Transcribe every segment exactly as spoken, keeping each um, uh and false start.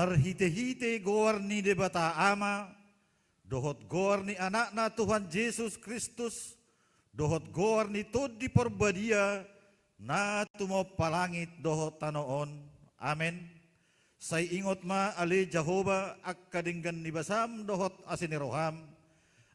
Marhite-hite goar ni Debata Ama, dohot goar ni Anakna Tuhan Jesus Kristus, dohot goar ni Tondi Parbadia, na tumompa langit dohot tano on. Amen. Sai ingot ma ale Jahowa angka denggan ni basam dohot asi ni roham,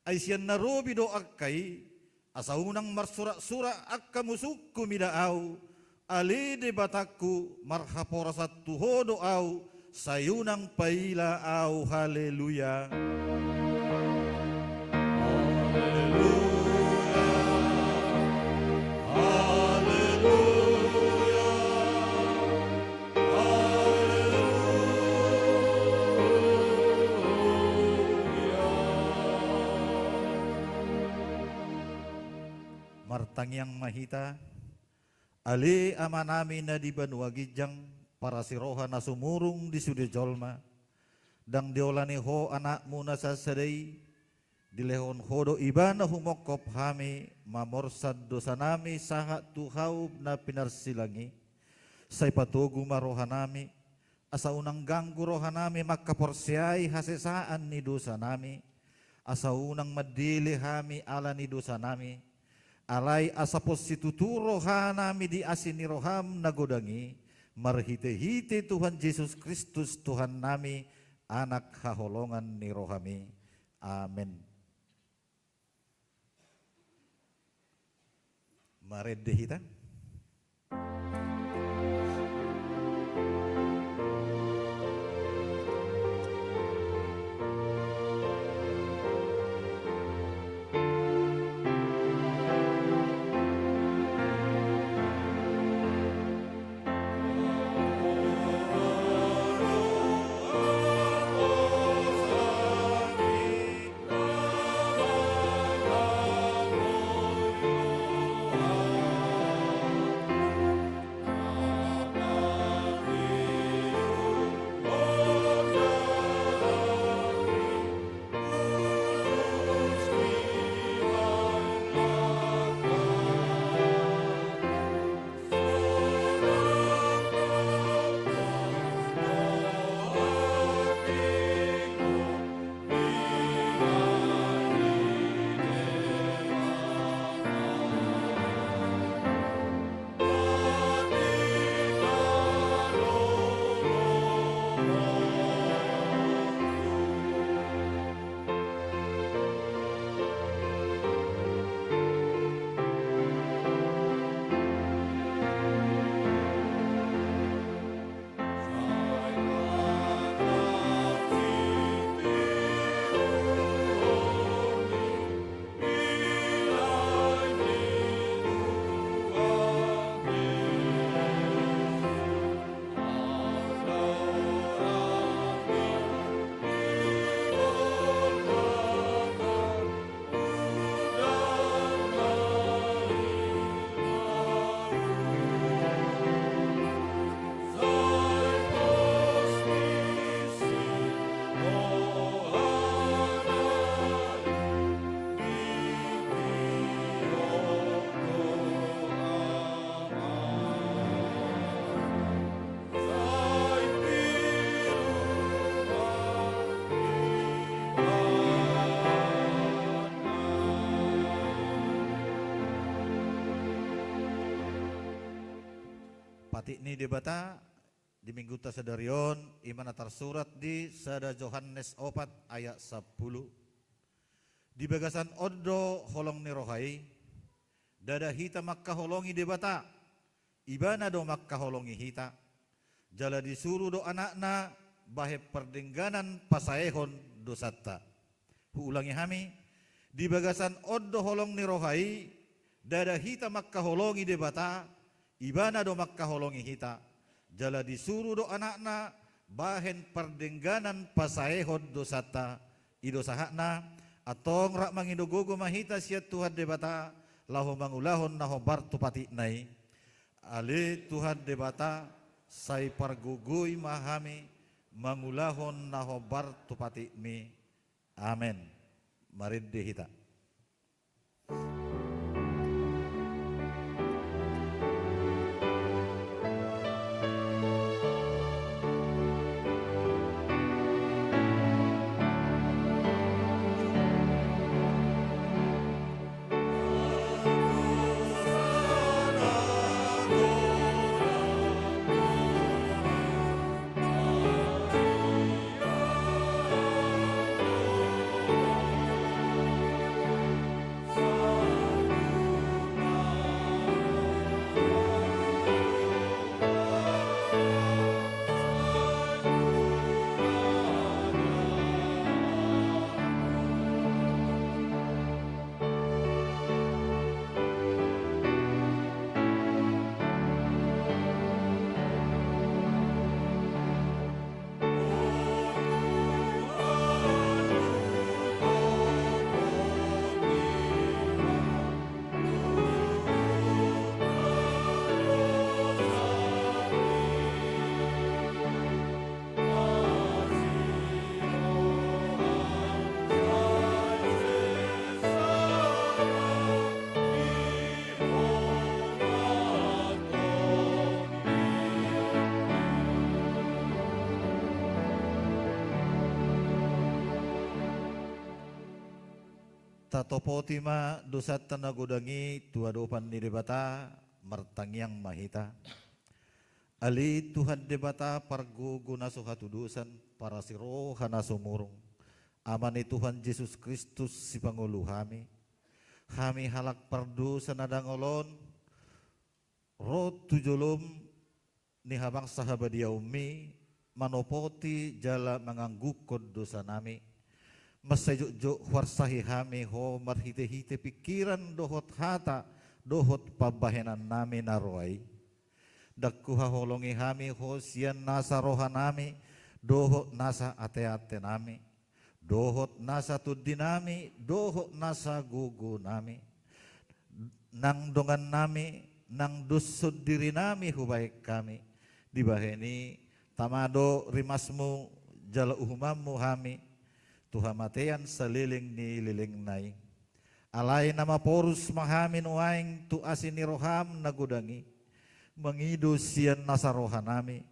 ai sian na robi do angka i, asa unang marsurak-surak angka musungku mida ahu, ale Debatangku, marhaporasan tu Ho do ahu, sai unang paila ahu. Haleluya. Haleluya. Haleluya. Haleluya. Martangiang ma hita. Ale Amanami na di banua ginjang, parasi roha na sumurung di sude jolma, ndang diolani Ho Anakmu na sasada i, dilehon Ho do Ibana humongkop hami, mamorsan dosanami sahat tu hau na pinarsilang i. Sai patogu ma rohanami, asa unang ganggu rohanami mangkaporseai hasesaan ni dosanami, asa unang mandele hami ala ni dosanami, alai asa pos situtu rohanami di asi ni roham na godang i, marhite-hite Tuhan Jesus Kristus Tuhannami, Anak haholongan ni rohami. Amen. Marende hita. Patik ni Debata di minggunta sadari on, i ma na tarsurat di sada Johannes opat ayat sampulu. Di bagasan on do holong ni roha i, ndada hita mangkaholongi Debata, Ibana do mangkaholongi hita. Jala disuru do Anakna bahen pardengganan pasaehon dosanta. Huulangi hami, di bagasan on do holong ni roha i, ndada hita mangkaholongi Debata, Ibana do mangkaholongi hita. Jala disuru do Anakna bahen pardengganan pasaehon dosanta. I do sahatna, antong rap mangido gogo ma hita sian Tuhan Debata, laho mangulahon na hombar tu patikna i. Ale Tuhan Debata, sai pargogoi ma hami mangulahon na hombar tu patikmi. Amen. Marende hita. Tatopoti ma dosanta na godang i tu adopan ni Debata, martangiang ma hita. Ale Tuhan Debata pargogo na so hatudosan, parasi roha na sumurung, Ama ni Tuhan Jesus Kristus sipangolu hami. Hami halak pardosa na dangol on, ro tu jolom ni habangsa habadiaonmi, manopoti jala manganggungkon dosanami. Mansai jotjot huarsahi hami Ho marhitehite pingkiran dohot hata dohot pambahenannami na roa i. Ndang huhaholongi hami Ho sian nasa rohanami dohot nasa ateatenami, dohot nasa tondinami dohot nasa gogonami, nang dongannami, nang dos sondirinami hubahen hami. Dibahen i, tama do rimasmu jala uhumanmu hami tu hamatean saleleng ni lelengna i. Alai na maporus ma hami nuaeng tu asi ni roham na godang i, mangido sian nasa rohanami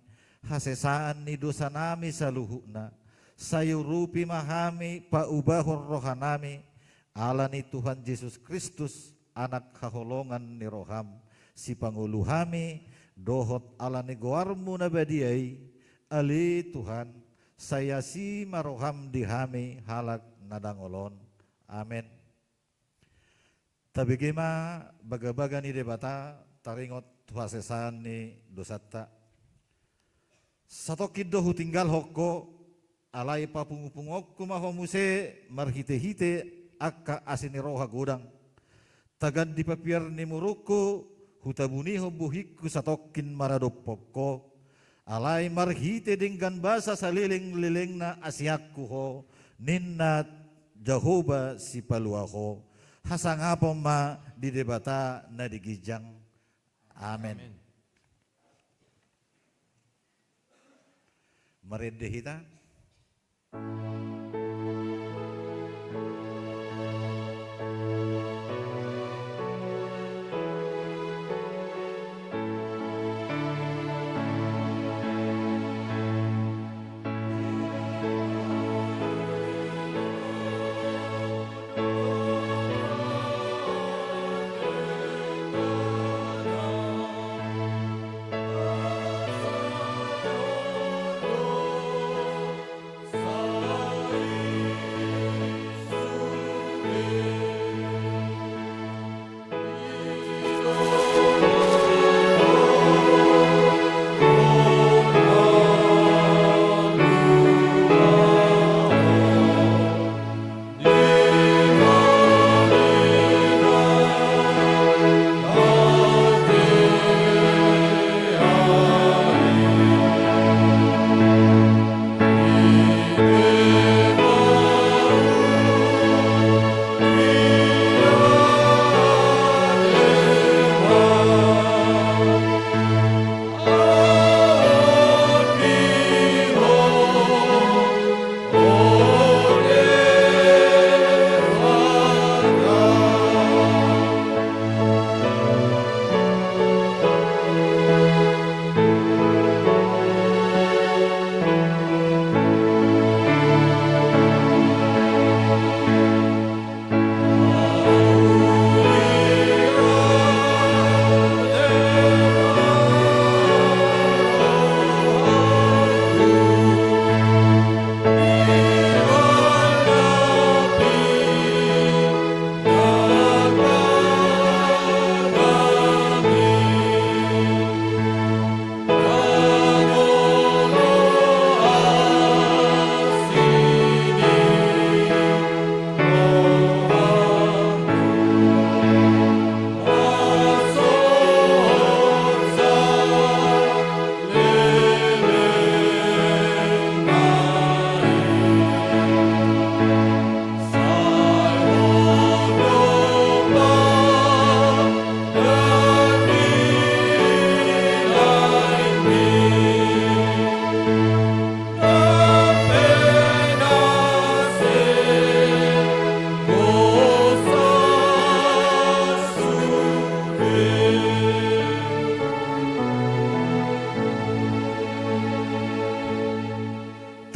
hasesaan ni dosanami saluhutna. Sai urupi ma hami paubahon rohanami, ala ni Tuhan Jesus Kristus, Anak haholongan ni roham, sipangolu hami, dohot ala ni goarmu na badia i. Ale Tuhan, sai asi ma roham di hami halak na dangol on. Amen. Tabege ma bagabaga ni Debata, taringot tu hasesaan ni dosanta. Satongkin do hutinggalhon Ho, alai papungupunguonku ma Ho muse marhitehite angka asi ni roha godang. Tagan di papiar ni murukku, hutabunihon bohingku satongkin maradophon Ho. Alai marhite denggan basa salelenglelengna asianku Ho, ninna Jahowa Sipalua Ho. Hasangapon ma di Debata na di ginjang. Amen. Amen. Marende hita.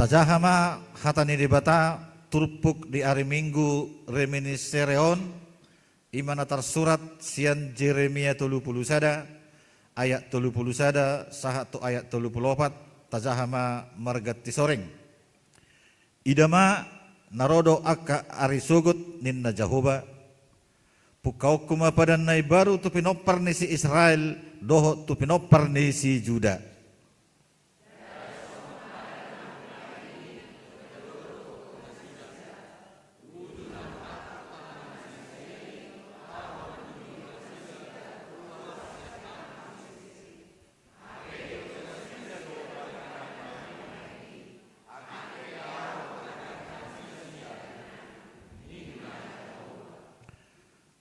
Tajaha ma hata ni Debata, Turpuk di ari Minggu reminiscere on, i ma na tarsurat sian Jeremia tolu pulu sada, ayat tolu pulu sada sahat tu ayat tolu pulu opat, tajaha ma marganti soreng. Ida ma, na ro do angka ari sogot, ninna Jahowa. Pungkaonku ma padan na imbaru tu pinompar ni si Israel dohot tu pinompar ni si Juda.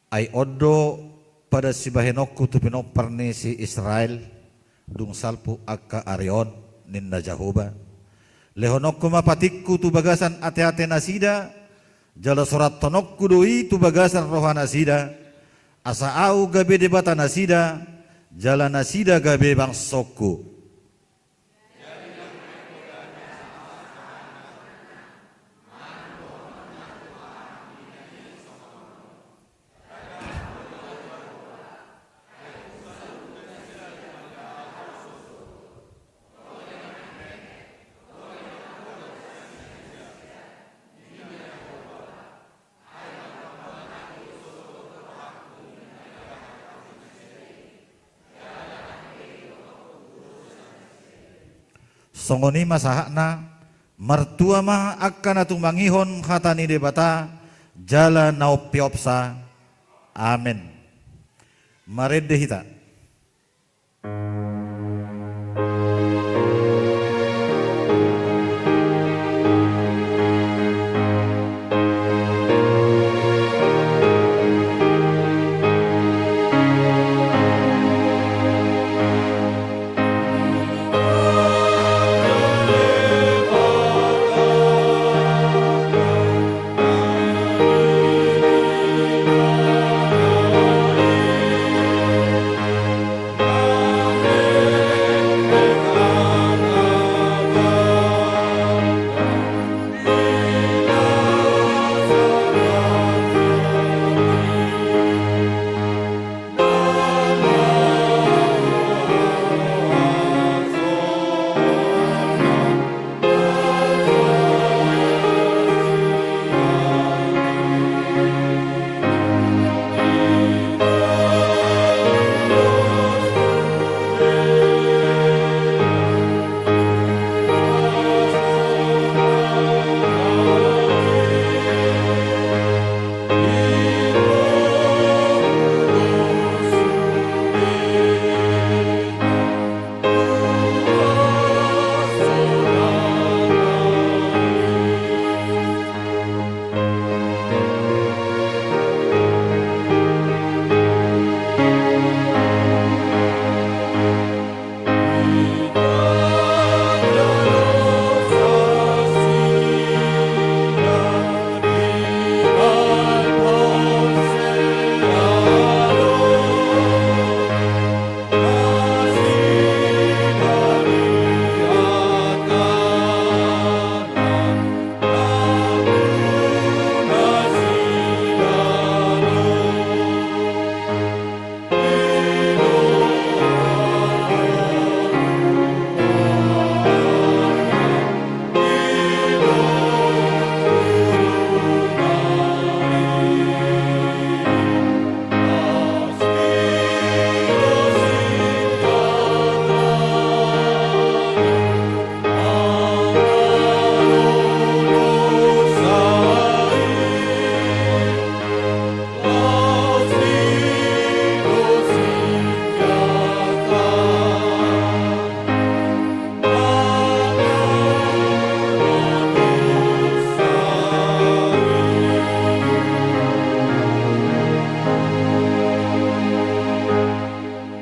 Ai on do padan sibahenonku tu pinompar ni si Israel, dung salpu angka ari on, ninna Jahowa. Lehononku ma patikku tu bagasan ateate nasida, jala sorathononku do i tu bagasan roha nasida, asa ahu gabe Debata nasida, jala nasida gabe bangsongku. Songon i ma sahatna, martua ma angka na tumangihon hata ni Debata, jala na umpeopsa. Amen. Marende hita.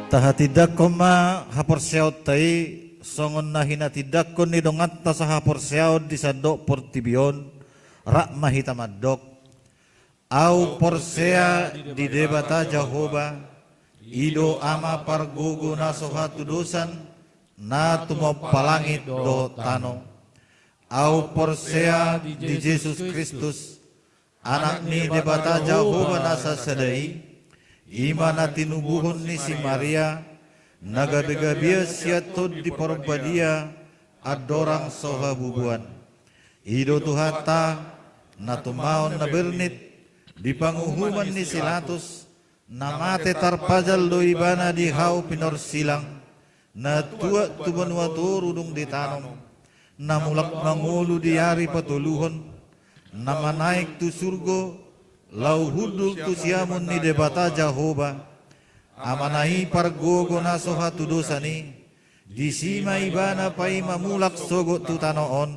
Tahatindangkon ma haporseaonta i, songon na hinatindangkon ni donganta sahaporseaon di sandok portibi on, rap ma hita mandok. Ahu porsea di Debata Jahowa, i do Ama pargogo na so hatudosan, na tumompa langit dohot tano. Ahu porsea di Jesus Kristus, Anak ni Debata Jahowa na sasada i, i ma na tinubuhon ni si Maria, na gabegabean sian Tondi Parbadia, andorang so habubuan. I do Tuhanta, na tumaon na bernit, di panguhuman ni si Latus, na mate tarpajal do ibana di hau pinorsilang, na tuat tu banua toru dung ditanom, na mulak mangolu di ari patoluhon, na manaek tu surgo, laho hundul tu siamun ni Debata Jahowa, Amana i pargogo na so hatudosan i, disi ma ibana paima mulak sogot tu tano on,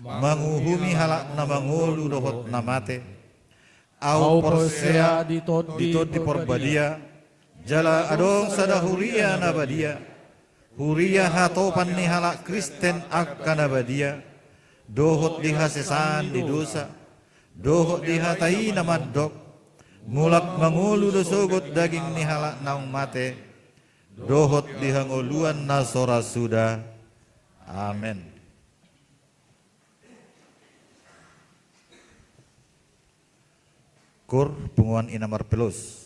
manguhumi halak na mangolu dohot na mate. Ahu porsea di Tondi Parbadia, jala adong sada huria na badia, huria hatopan ni halak Kristen angka na badia, dohot di hasesaan ni dosa, dohot di hata i na mandok, mulak mangolu do sogot daging ni halak naung mate, dohot di hangoluan na so ra suda. Amen. Kur punguan ina marpelos.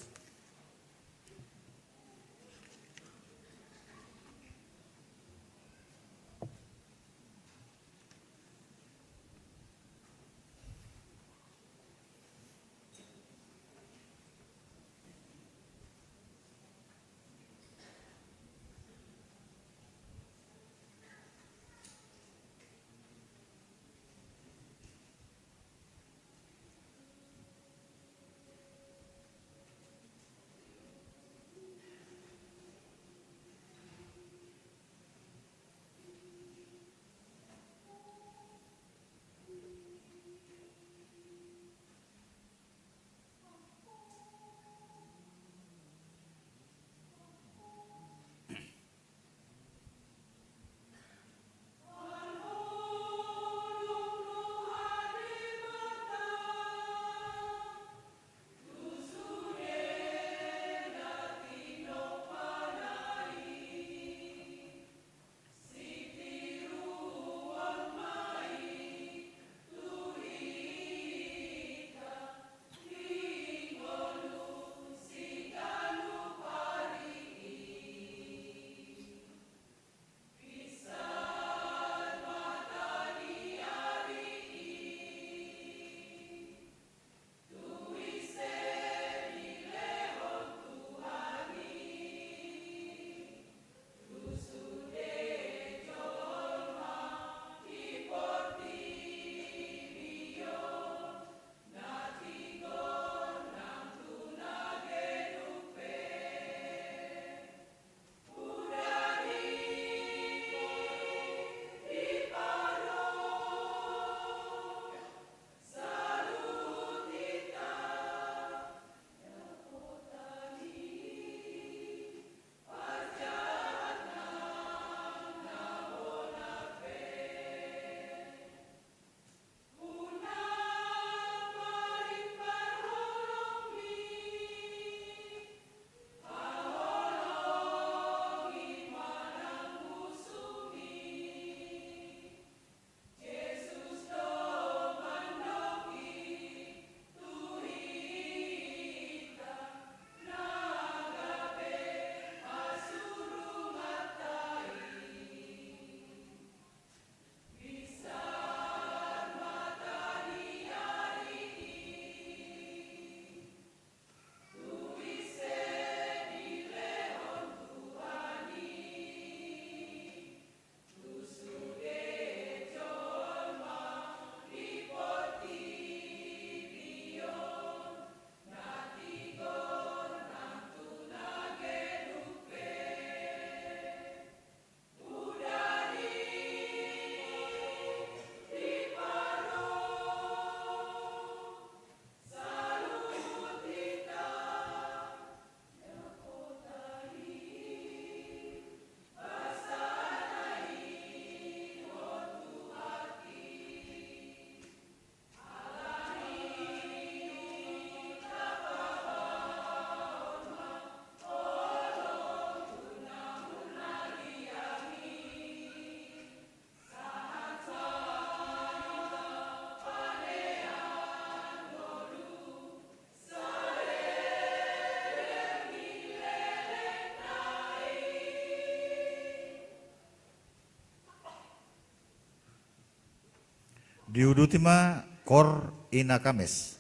Diuduti ma Kor Ina Kames.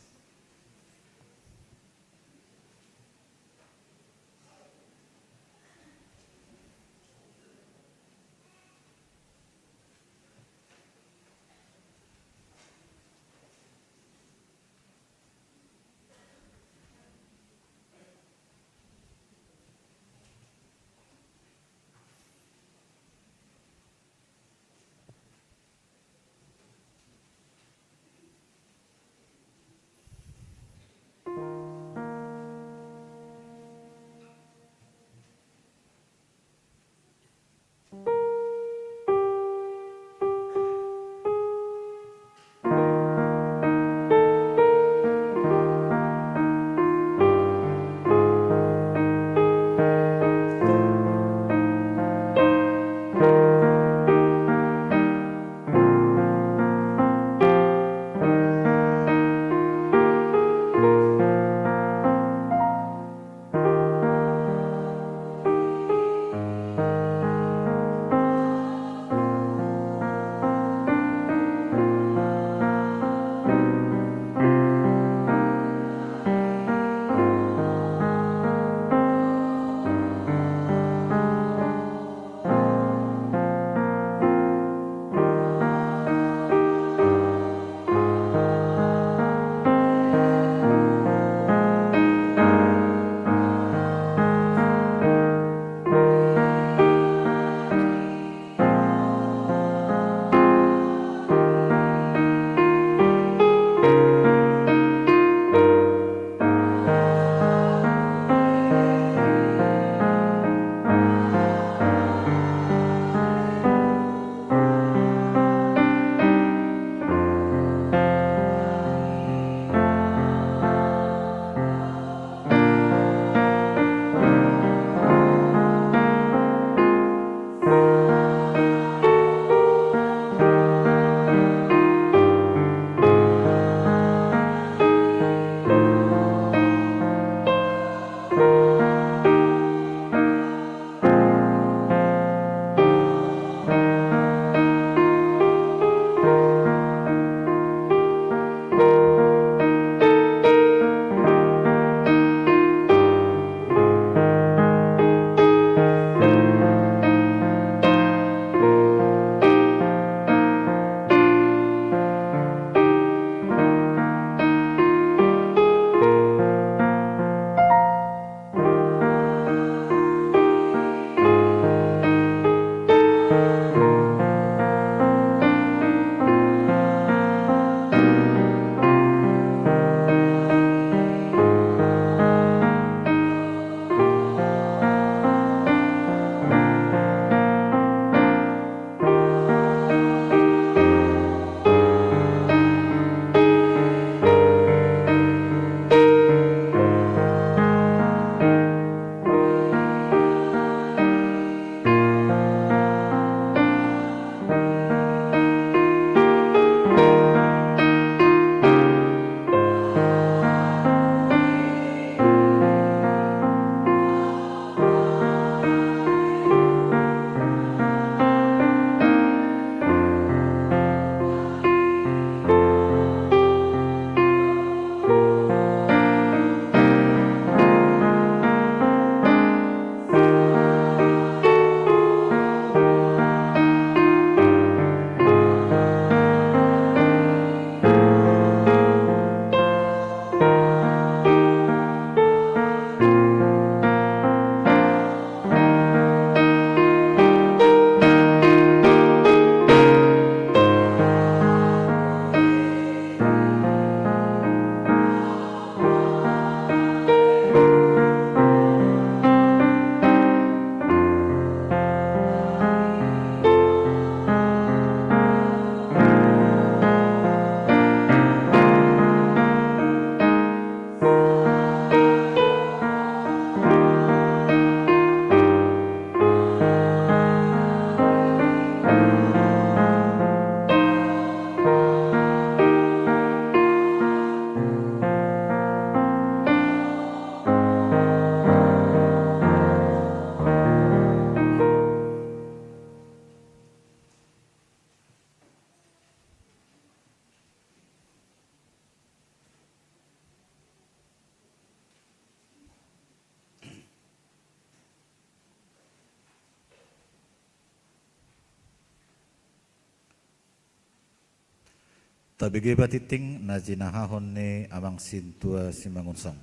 Tabege ma tingting na jinahahon ni Amang Sintua Simangunsong.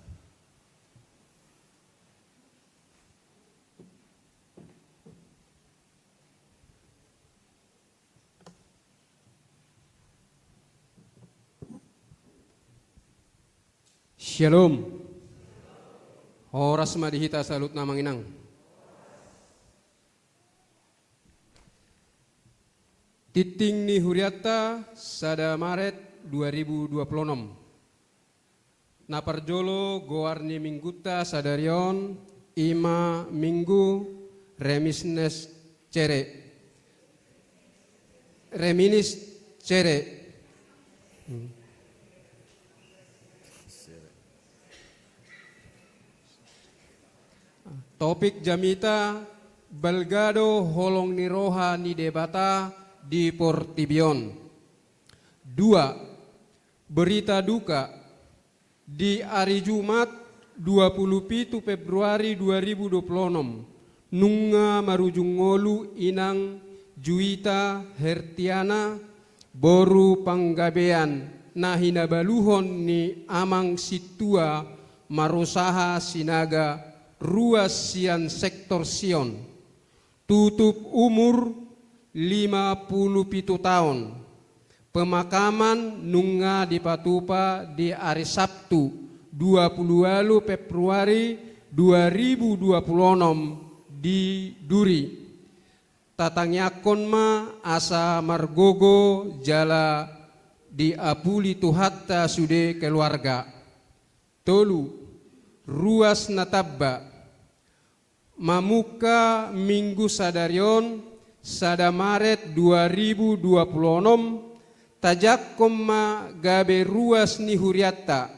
Syalom. Horas ma di hita saluhutna, Amang Inang. Tingting ni hurianta, sada Maret dua ribu dua puluh enam. Na parjolo, goar ni minggunta sadari on, i ma minggu Reminiscere. Reminiscere. Hmm. Topik jamita: Balga do holong ni roha ni Debata di portibi on. Dua, berita duka. Di ari Jumat, dua puluh pitu Februari dua ribu dua puluh enam, nunga marujung ngolu inang Juita Hertiana, boru Panggabean, na hinabaluhon ni Amang Sintua Marusaha Sinaga, ruas sian sektor Sion. Tutup umur lima puluh pitu taon. Pemakaman nunga dipatupa di ari Sabtu, dua puluh ualu Februari dua ribu dua puluh onom, di Duri. Tatangiangkon ma asa margogo jala diapuli Tuhanta sude keluarga. Tolu, ruas na tamba. Mamungka minggu sadari on, sada Maret dua ribu dua puluh onom, tajangkon ma gabe ruas ni hurianta,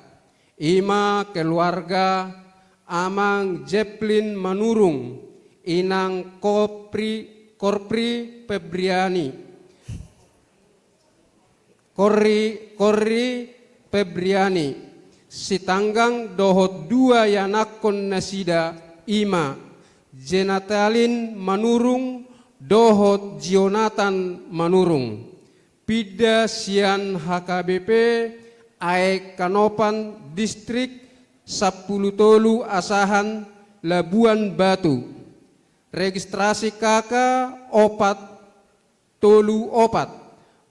i ma keluarga Amang Jeplin Manurung, Inang Kopri, Korpri Febriani. Korri, Korri Febriani, sitanggang dohot dua ianakkon nasida, i ma Jenatalin Manurung dohot Jonatan Manurung. Pinda sian H K B P Aek Kanopan, distrik sampulu tolu Asahan, Labuan Batu. Registrasi K K opat tolu opat,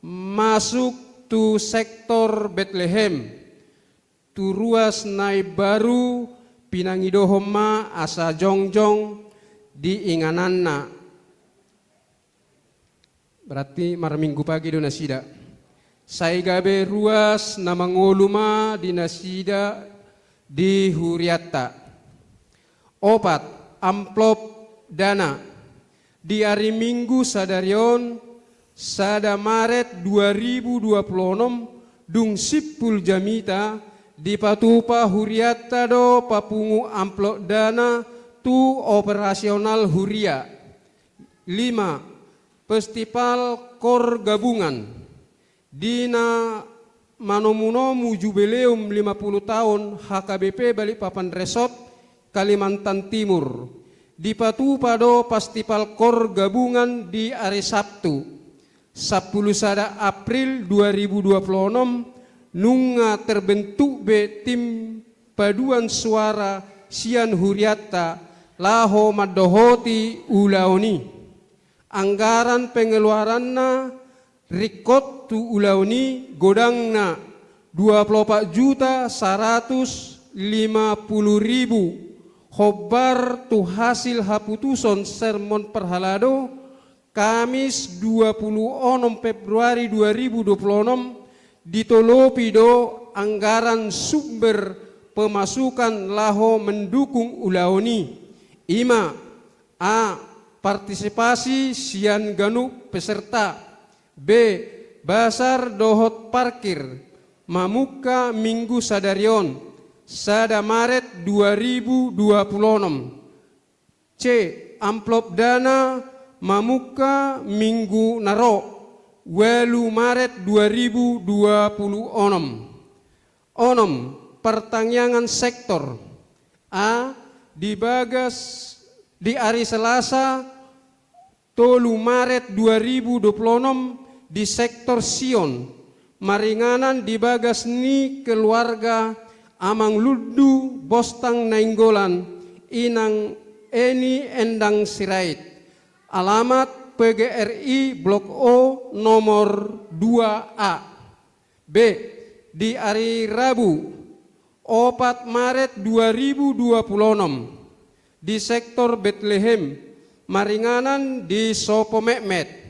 masuk tu sektor Betlehem, tu ruas na imbaru pinangidohon ma asa jongjong di ingananna. Berarti marminggu pagi do nasida. Sai gabe ruas na mangolu ma di nasida di hurianta. Opat, amplop dana. Di ari Minggu sadari on, sada Maret dua ribu dua puluh onom, dung simpul jamita, dipatupa hurianta do papungu amplop dana tu operasional huria. Lima, Festival Kor Gabungan. Di na manomunomu jubileum lima puluh taon H K B P Balikpapan Resort, Kalimantan Timur, dipatupa do Festival Kor Gabungan di ari Sabtu, sampulu sada April dua ribu dua puluh onom, nunga terbentuk be tim paduan suara sian hurianta laho mandohoti ulaon i. Anggaran pengeluaranna ringkot tu ulaon i godangna dua puluh opat juta saratus lima puluh ribu, hombar tu hasil haputusan sermon parhalado, Kamis dua puluh onom Februari dua ribu dua puluh onom, ditolopi do anggaran sumber pemasukan laho mendukung ulaon i. I ma, A, partisipasi sian ganup peserta. B, basar dohot parkir, mamungka Minggu sadari on, sada Maret dua ribu dua puluh onom. C, amplop dana, mamungka Minggu na ro, ualu Maret dua ribu dua puluh onom. Onom, partangiangan sektor. A, di bagas, di ari Selasa, tolu Maret dua ribu dua puluh onom, di sektor Sion, maringanan di bagas ni keluarga Amang Lundu Bostang Nainggolan, Inang Eni Endang Sirait. Alamat P G R I Blok O nomor dua A. B. Di ari Rabu, opat Maret dua ribu dua puluh onom, di sektor Betlehem, maringanan di Sopo Metmet.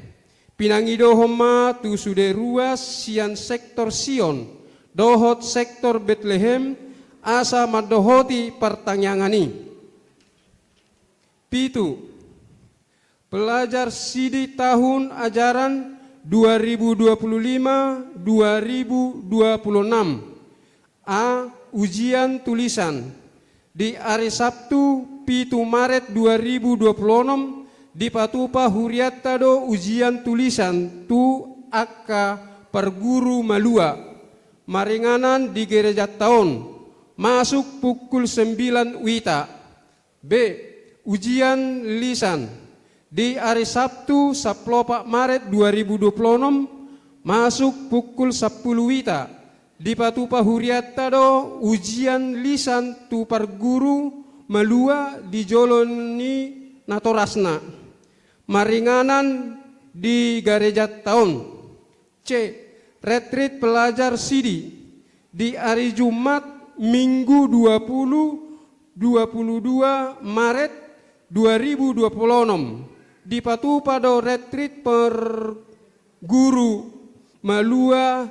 Pinangidohon ma tu sude ruas sian sektor Sion dohot sektor Betlehem, asa mandohoti partangiangan i. Pitu. Pelajar sidi tahun ajaran dua ribu dua puluh lima dua ribu dua puluh enam. A. Ujian tulisan. Di ari Sabtu, pitu Maret dua ribu dua puluh onom, dipatupa hurianta do ujian tulisan tu angka parguru malua, maringanan di gerejanta on, masuk pukul sembilan wita. B. Ujian lisan. Di ari Sabtu, sampulu opat Maret dua ribu dua puluh onom, masuk pukul sampulu wita, dipatupa hurianta do ujian lisan tu parguru malua di jolo ni natorasna, maringanan di garejanta on. C. Retrit pelajar sidi. Di ari Jumat, Minggu dua puluh, dua puluh dua Maret dua ribu dua puluh onom, dipatupa do retrit parguru malua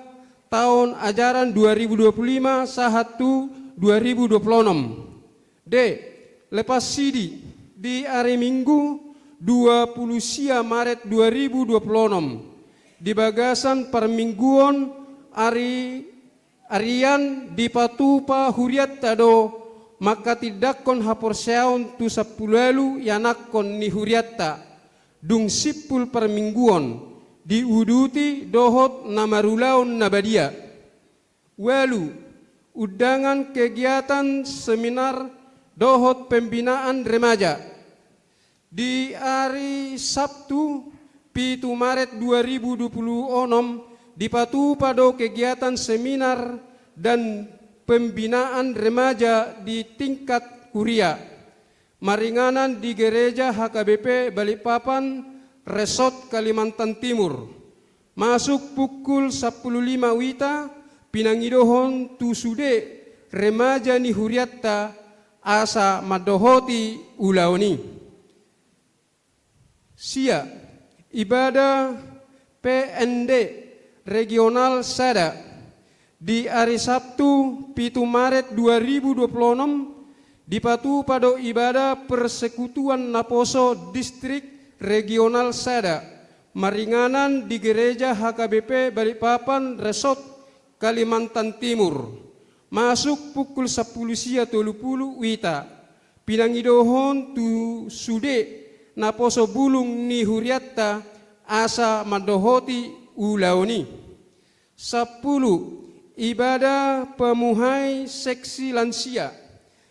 taon ajaran dua ribu dua puluh lima sahat tu dua ribu dua puluh onom. D. Lepas sidi. Di ari Minggu, dua puluh sia Maret dua ribu dua puluh onom, di bagasan parmingguon ari, arian, dipatupa hurianta do manghatindanghon haporseaon tu sampulu ualu ianakhon ni hurianta, dung simpul parmingguon, diuduti dohot na marulaon na badia. Ualu. Undangan kegiatan seminar dohot pembinaan remaja. Di ari Sabtu, pitu Maret dua ribu dua puluh onom, dipatupa do kegiatan seminar dan pembinaan remaja di tingkat kuria, maringanan di Gereja H K B P Balikpapan, Resort Kalimantan Timur. Masuk pukul sampulu lima wita, pinangidohon tu sude remaja ni hurianta asa mandohoti ulaon i. Sia. Ibadah P N D Regional sada. Di ari Sabtu, pitu Maret dua ribu dua puluh onom, dipatupa do ibadah Persekutuan Naposo Distrik Regional sada, maringanan di Gereja H K B P Balikpapan Resort, Kalimantan Timur. Masuk pukul sampulu sia tolu pulu wita. Pinangidohon tu sude naposo bulung ni hurianta asa mandohoti ulaon i. Sampulu. Ibadah pamuhai seksi lansia.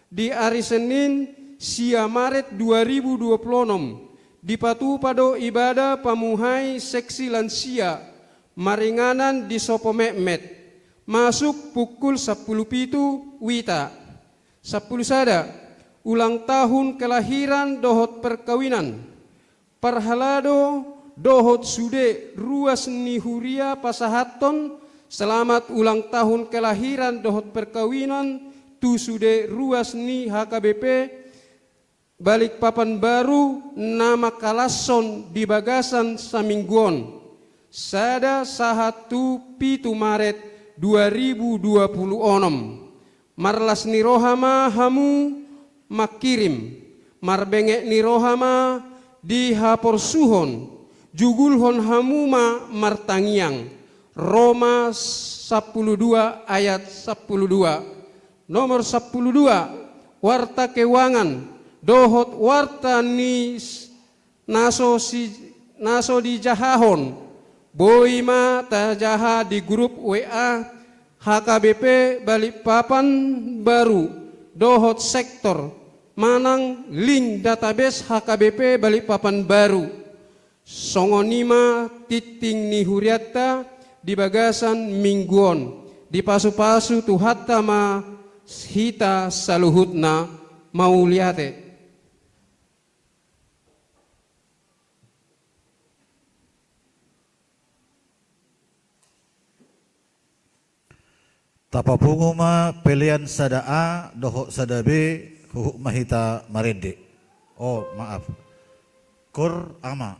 Di ari Senin, sia Maret dua ribu dua puluh onom, dipatupa do ibadah pamuhai seksi lansia, maringanan di Sopo Metmet. Masuk pukul sampulu pitu wita. Sampulu sada. Ulang tahun kelahiran dohot perkawinan. Parhalado dohot sude ruas ni huria pasahathon selamat ulang tahun kelahiran dohot perkawinan tu sude ruas ni H K B P Balikpapan Baru na mangkalashon di bagasan saminggu on, sada sahat tu pitu Maret dua ribu dua puluh onom. Marlas ni roha ma hamu mangkirim, marbenget ni roha ma di haporsuhon, jugulhon hamu ma martangiang. Roma sampulu dua ayat sampulu dua. Nomor sampulu dua, warta keuangan dohot warta ni s-, na so si-, na so dijahahon, boi ma tajaha di grup W A H K B P Balikpapan Baru dohot sektor, manang link database H K B P Balikpapan Baru. Songon i ma tingting ni hurianta di bagasan minggu on. Dipasupasu Tuhanta ma hita saluhutna. Mauliate. Tapapungu ma pelean sada A dohot sada B, huhut ma hita marende. Oh, maaf. Kur ama.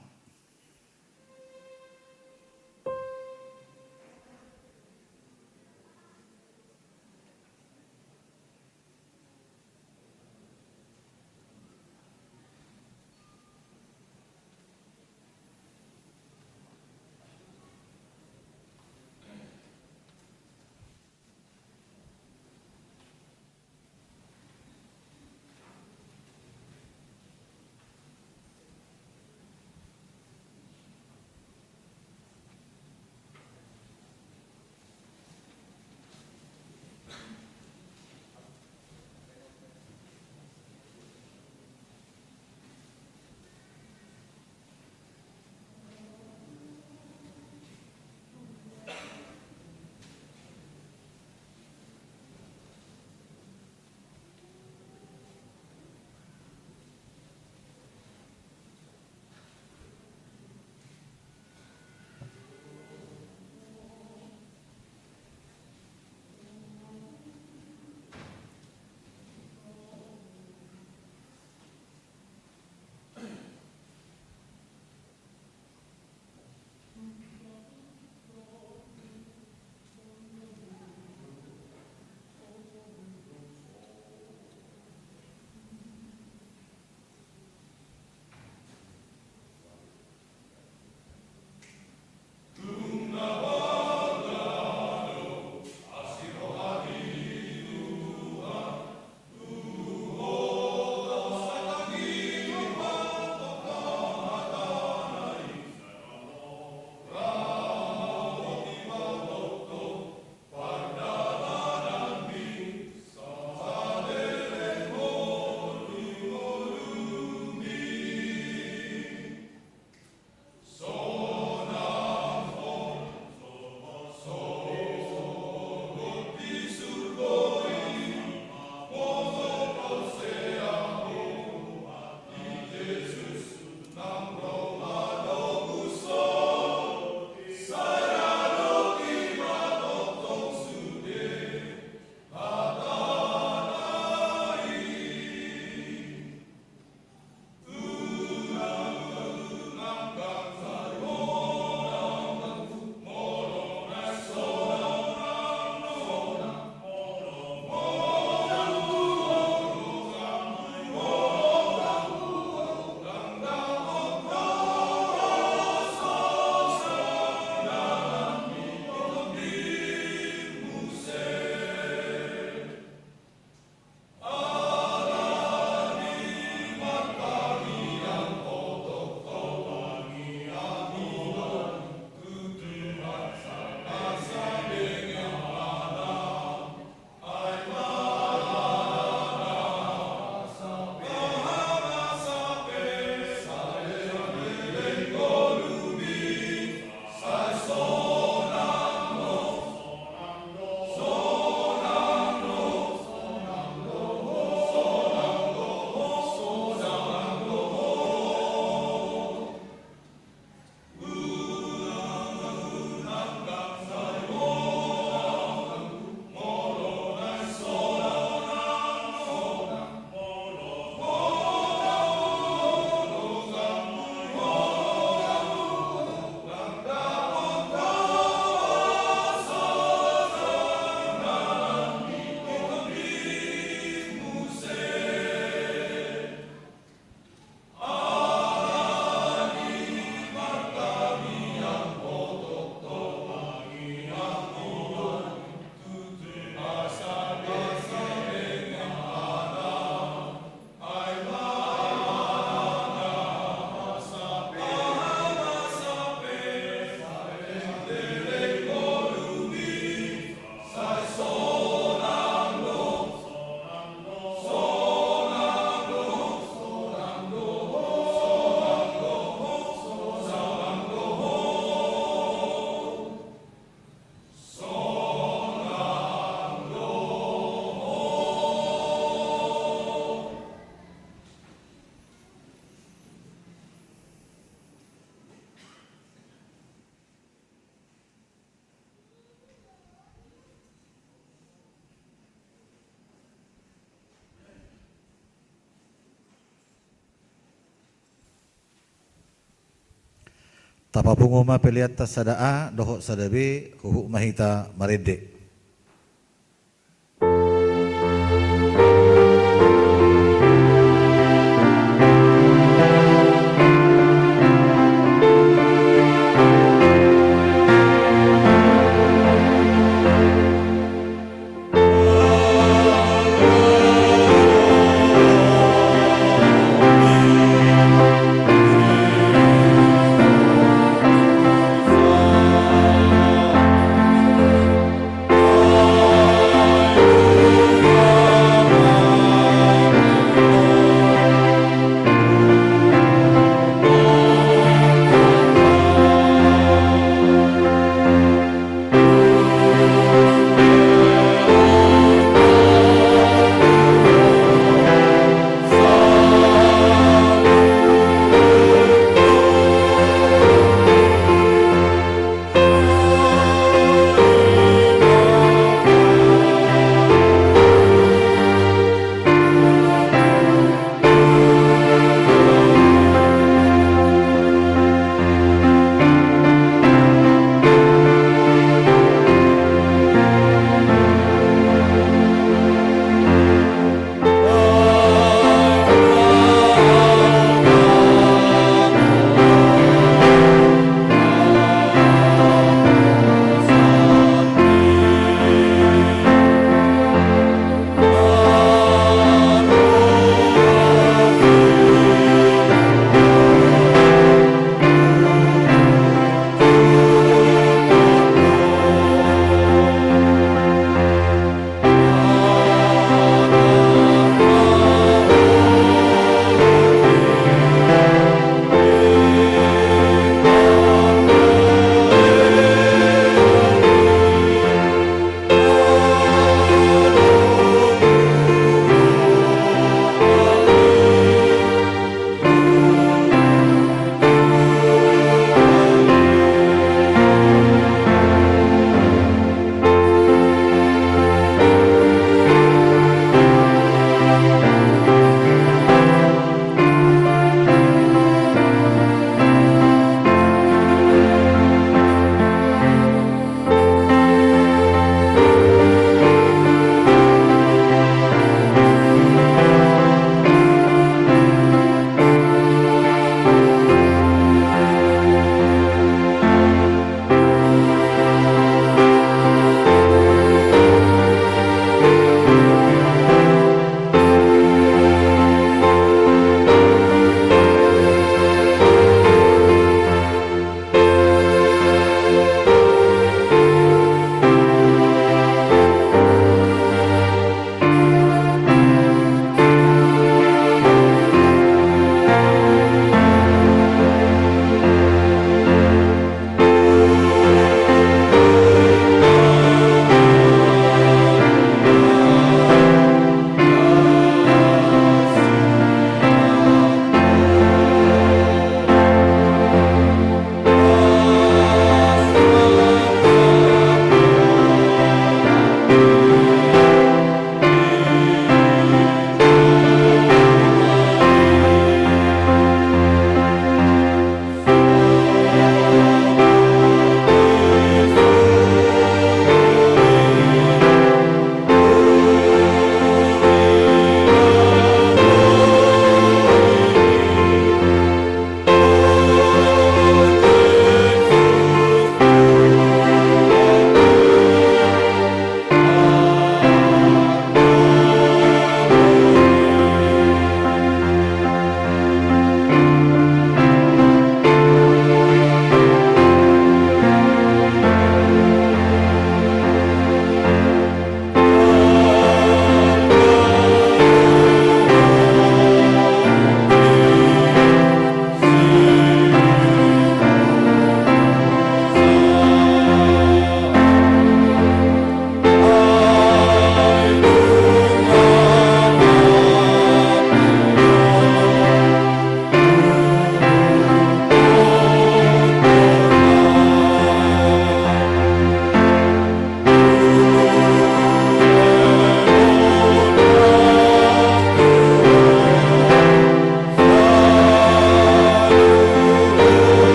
Tapapungu ma peleanta sada A dohot sada B, huhut ma hita marende.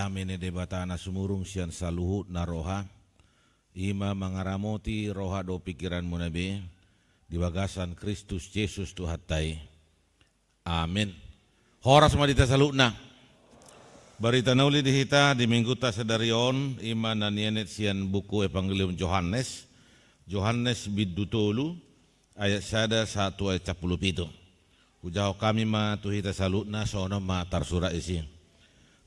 Dame ni Debata na sumurung sian saluhutna roha, i ma mangaramoti roha dohot pingkiranmuna be, di bagasan Kristus Jesus Tuhanta i. Amen. Horas ma di hita saluhutna. Barita na uli di hita di minggunta sadari on, i ma na nienet sian buku Evangelium Johannes, Johannes bindu tolu, ayat sada sahat tu ayat sampulu pitu. Hujahahon hami ma tu hita saluhutna, songon on ma tarsurat disi.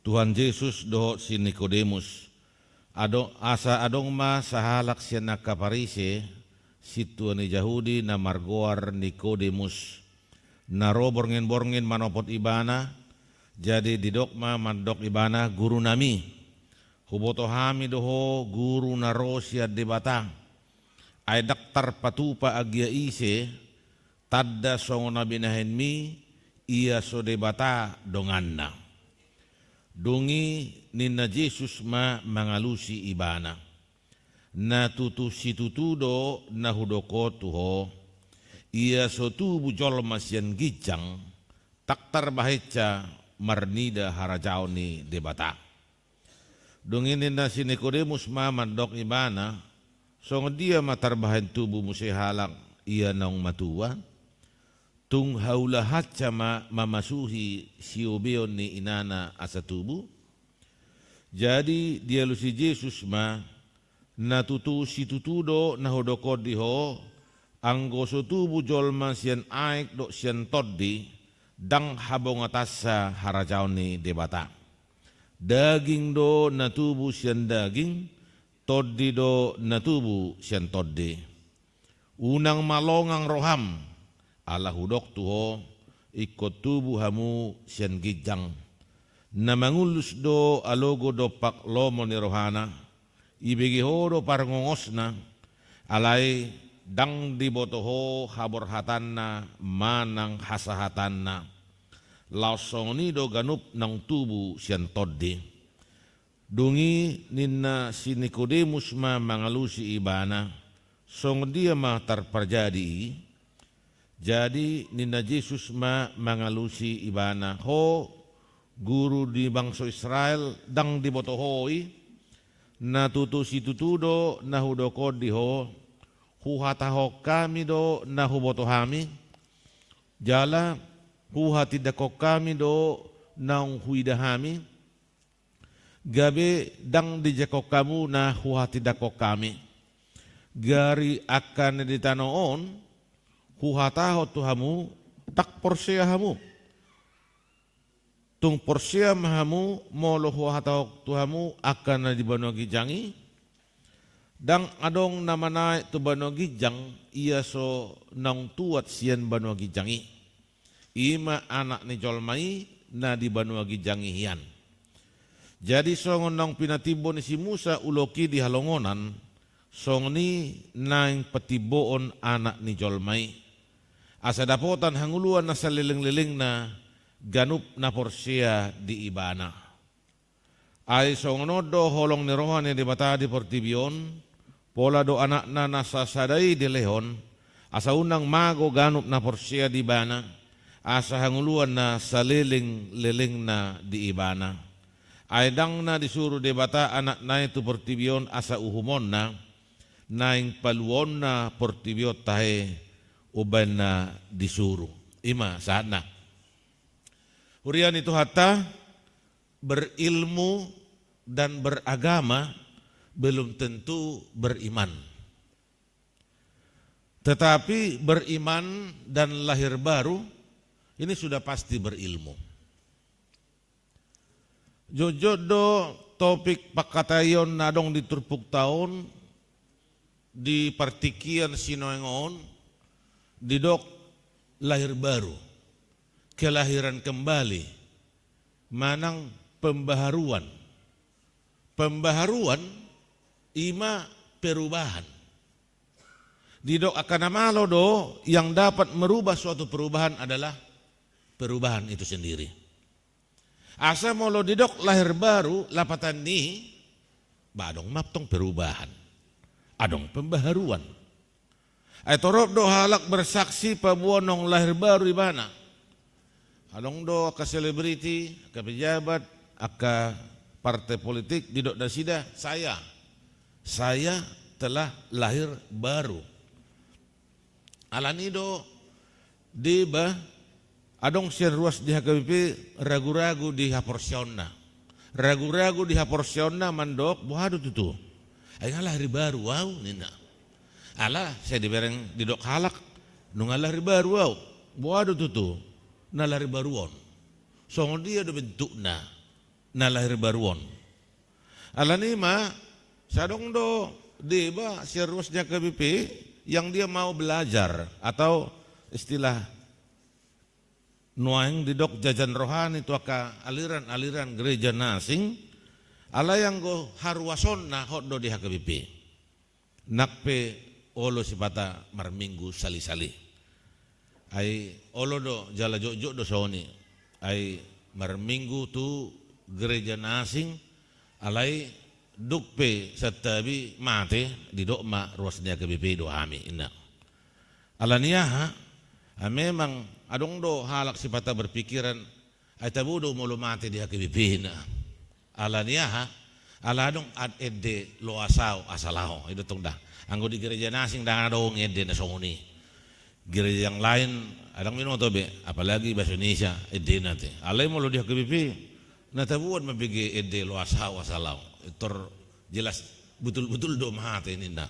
Tuhan Jesus dohot si Nikodemus. Ado-, asa adong ma sahalak sian angka Parise, sintua ni Jahudi na margoar Nikodemus, na ro borngin-borngin manopot Ibana. Jadi didok ma mandok Ibana, "Gurunami, huboto hami do Ho guru na ro sian Debata. Ai ndang tarpatupa anggiat ise, tanda songon na binahenmi, ia so Debata donganna." Dung i ninna Jesus ma mangalusi ibana, "Na tutu situtu do na hudok on tu ho, ia so tubu jolma sian ginjang, ndang tarbahensa marnida harajaon ni Debata." Dung i ninna si Nikodemus ma mandok Ibana, "Songon dia ma tarbahen tubu muse halak ia naung matua? Tung haulahansa ma mamasuhi siobeon ni inana asa tubu?" Jadi dialusi Jesus ma, "Na tutu situtu do na hudok on di ho, anggo so tubu jolma sian aek dohot sian tondi, ndang habongatansa harajaon ni Debata. Daging do na tubu sian daging, tondi do na tubu sian tondi. Unang ma longang roham, ala hudok tu ho, ingkon tubu hamu sian ginjang. Na mangullus do alogo dompak lomo ni rohana, ibege ho do parngongosna, alai ndang diboto ho haborhatanna manang hasahatanna. Laos songon i do ganup naung tubu sian tondi." Dung i ninna si Nikodemus ma mangalusi Ibana, "Songon dia ma tarpajadi i?" Jadi ninna Jesus ma mangalusi ibana, "Ho guru ni bangso Israel, ndang diboto ho i? Na tutu situtu do na hudok on di ho, huhatahon hami do na huboto hami, jala huhatindangkon hami do naung huida hami, gabe ndang dijangkon hamu na huhatindangkon hami. Gari angka na di tano on, huhatahon tu hamu, ndang porsea hamu. Tung porsea ma hamu molo huhatahon tu hamu angka na di banua ginjang i? Ndang adong na manaek tu banua ginjang, ia so naung tuat sian banua ginjang i, i ma Anak ni jolma i na di banua ginjang i hian. Jadi songon naung pinatimbo ni si Musa ulok i di halongonan, songon i naeng patimboon Anak ni jolma i, asa dapotan hangoluan na salelenglelengna ganup na porsea di Ibana. Ai songon on do holong ni roha ni Debata di portibi on, pola do Anakna na sasada i dilehon, asa unang mago ganup na porsea di Ibana, asa hangoluan na salelenglelengna di Ibana. Ai ndang na disuru Debata Anakna i tu portibi on asa uhumonna, naeng paluaonna portibi on tahe umbahen na disuru. I ma sahatna. Huria ni Tuhanta, berilmu dan beragama belum tentu beriman. Tetapi beriman dan lahir baru ini sudah pasti berilmu. Jotjot do topik pangkataion na adong di turpukta on, di partingkian sinaeng on, didok lahir baru, kelahiran kembali, manang pembaharuan. Pembaharuan i ma perubahan. Didok angka na malo do, yang dapat merubah suatu perubahan adalah perubahan itu sendiri. Asa molo didok lahir baru, lapatan ni, ba adong ma tong perubahan. Adong pembaharuan. Ai torop do halak bersaksi paboa naung lahir baru ibana. Adong do angka selebriti, angka pejabat, angka partai politik, didok nasida, saya, saya telah lahir baru. Alani do deba adong sian ruas ni H K B P ragu-ragu di haporseaonna. Ragu-ragu di haporseaonna mandok, boha do tutu? Ai nga lahir baru au, ninna. Ala sai dibereng didok halak, nunga lahir baru au. Boha do tutu na lahir baru on? Songon dia do bentukna na lahir baru on? Alani ma, sai adong do deba sian ruas ni H K B P yang dia mau belajar, atau istilah nuaeng didok jajan rohani tu angka aliran-aliran gereja na asing, alai anggo haruasonna hot do di H K B P. Nang pe olo sipata marminggu sali-sali. Ai olo do jala jotjot do songon i. Ai marminggu tu gereja na asing, alai dung pe santabi mate, didok ma ruas ni H K B P do hami, ninna. Alani aha? Ah, memang adong do halak sipata berpikiran, ai tabo do molo mate di H K B P, ninna. Alani aha? Ala adong ad ende loas au asa laho. I do tong da. Anggo di gereja na asing ndang adong ende na songon i. Gereja yang lain adong, binoto be, apalagi bahasa Indonesia, endena te. Alai molo di H K B P, na taboan ma bege ende loas au asa laho. Tor jelas butul-butul do mate, ninna.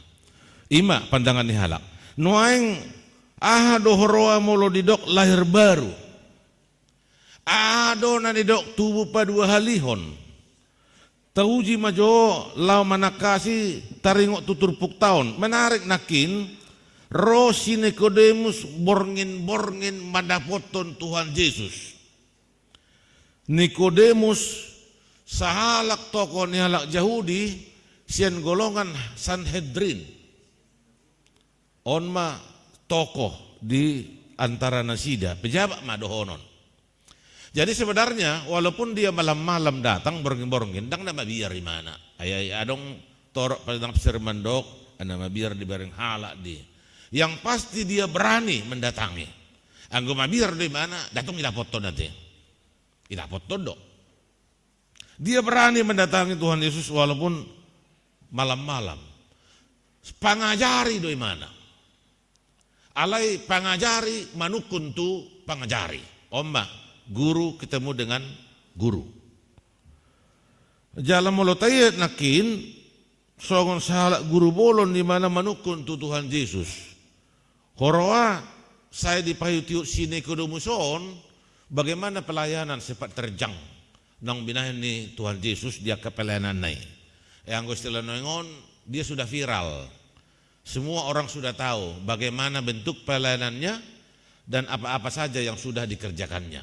I ma pandangan ni halak. Nuaeng, aha do huroha molo didok lahir baru? Aha do na nidok tubu paduahalihon? Tauji ma jo laho manangkasi taringot tu turpukta on. Menarik nangkin, ro si Nikodemus borngin-borngin mandapothon Tuhan Jesus. Nikodemus sahalak tokoh ni halak Jahudi sian golongan Sanhedrin. On ma tokoh di antara nasida, pejabat ma dohonon. Jadi sebenarnya walaupun dia malam-malam datang borngin-borngin, ndang na mabiar imana. Ai, ai adong torop penafsir mandok, na mabiar dibereng halak di. Yang pasti dia berani mendatangi. Anggo mabiar do imana, datang idapothon ate. Idapothon do. Dia berani mendatangi Tuhan Yesus walaupun malam-malam. Pangajari do imana. Alai pangajari manungkun tu pangajari. On ma, guru ketemu dengan guru. Jala molo taida nangkin, songon sahalak guru bolon di mana manungkun tu Tuhan Jesus. Huroha sai dipaihut-ihut si Nikodemus on, bagaimana pelayanan sepak terjang naung binahen ni Tuhan Jesus di angka pelayananna i. E, anggo istilah nuaeng on, dia sudah viral. Semua orang sudah tahu bagaimana bentuk pelayanannya dan apa-apa saja yang sudah dikerjakannya.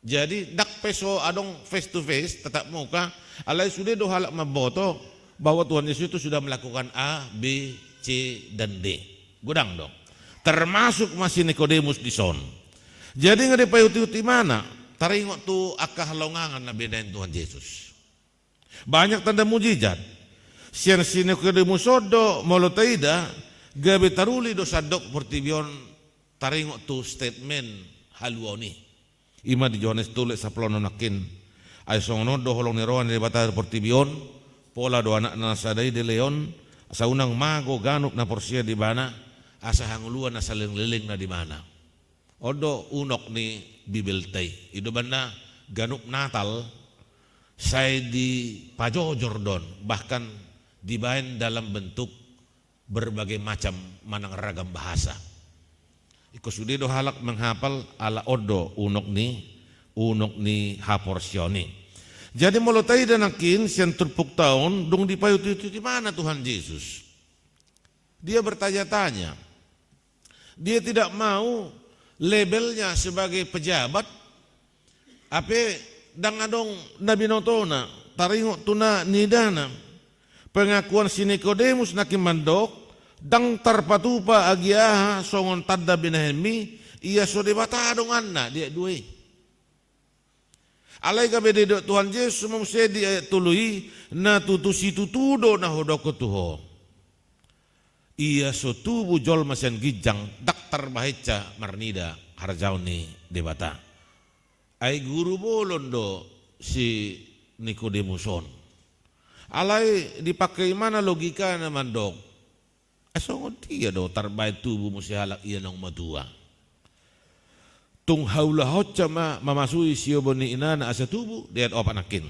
Jadi, ndang pe so adong face to face, tatap muka, alai sude do halak mamboto bahwa Tuhan Yesus itu sudah melakukan A, B, C, dan D. Godang do. Termasuk ma si Nikodemus dison. Jadi, nga dipaihut-ihut imana, taringot tu angka halongangan na binahen Tuhan Yesus. Banyak tanda mujizat. Sian si Nikodemus on do molo taida, gabe taruli do sandok portibi on taringot tu statement haluaon i. I ma di Johannes tolu sampulu onom nangkin. Ai songon on do holong ni roha ni Debata di portibi on, pola do Anakna na sada i dilehon, asa unang mago ganup na porsea di Ibana, asa hangoluan na saleleng-lelengna di Ibana. On do unok ni Bibelta i. I do umbahen na ganup Natal sai dipajojor do on, bahkan dibaen dalam bentuk berbagai macam manang ragam bahasa. Ingkon sude do halak menghafal ala on do unok ni, unok ni haporseaon i. Jadi molo taida nangkin sian turpukta on dung dipaihut-ihut imana Tuhan Jesus. Dia bertanya-tanya. Dia tidak mau labelnya sebagai pejabat, hape ndang adong na binotona, taringot tu na niidana. Pengakuan si Nikodemus nangkin mandok, ndang tarpatupa agia aha songon tanda binahenmi, ia so Debata donganna, di ayat dua i. Alai gabe didok Tuhan Jesus ma muse di ayat tolu i, na tutu situtu do na hudokkon tu ho. Ia so tubu jolma sian ginjang, ndang tarbahensa marnida harajaon ni Debata. Ai guru bolon do si Nikodemus on. Alai dipake imana logikana mandok, "Ai songon dia do tarbaen tubu muse halak ia naung matua? Tung haulahonsa ma mamasui siombon ni inana asa tubu," di ayat opat nangkin.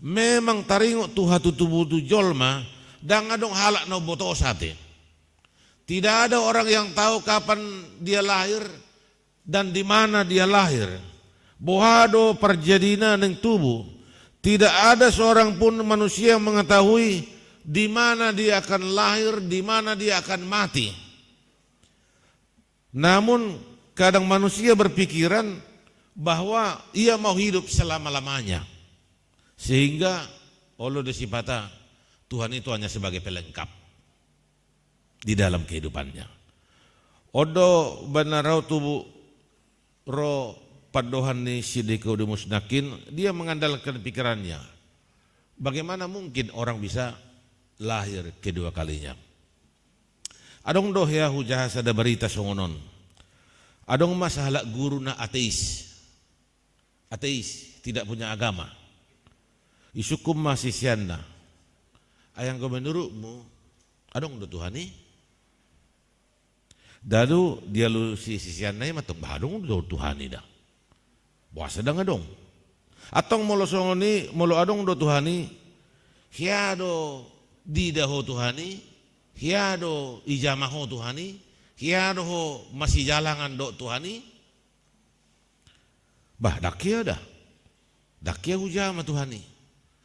Memang taringot tu hatutubuon ni jolma, ndang adong halak na umboto ate. Tidak ada orang yang tahu kapan dia lahir dan di mana dia lahir. Boha do parjadina naung tubu. Tidak ada seorang pun manusia yang mengetahui di mana dia akan lahir, di mana dia akan mati. Namun, kadang manusia berpikiran bahwa ia mau hidup selama-lamanya. Sehingga olo do sipata Tuhan itu hanya sebagai pelengkap di dalam kehidupannya. On do umbahen na ro tubu, ro pandohan ni si Nikodemus nangkin, dia mengandalkan pikirannya. Bagaimana mungkin orang bisa lahir kedua kalinya? Adong do hea hujaha sada barita songon on. Adong ma sahalak guru na ateis. Ateis, tidak punya agama. Disungkun ma siseanna, "Ai anggo menurutmu, adong do Tuhan i?" Lalu dialusi siseanna i ma tong, "Bah, adong do Tuhan i da. Boasa ndang adong? Antong molo songon i, molo adong do Tuhan i, hea do diida ho Tuhan i? Hea do dijama ho Tuhan i? Hea do ho masijalangan dohot Tuhan i?" "Bah, ndang hea da. Ndang hea hujama Tuhan i.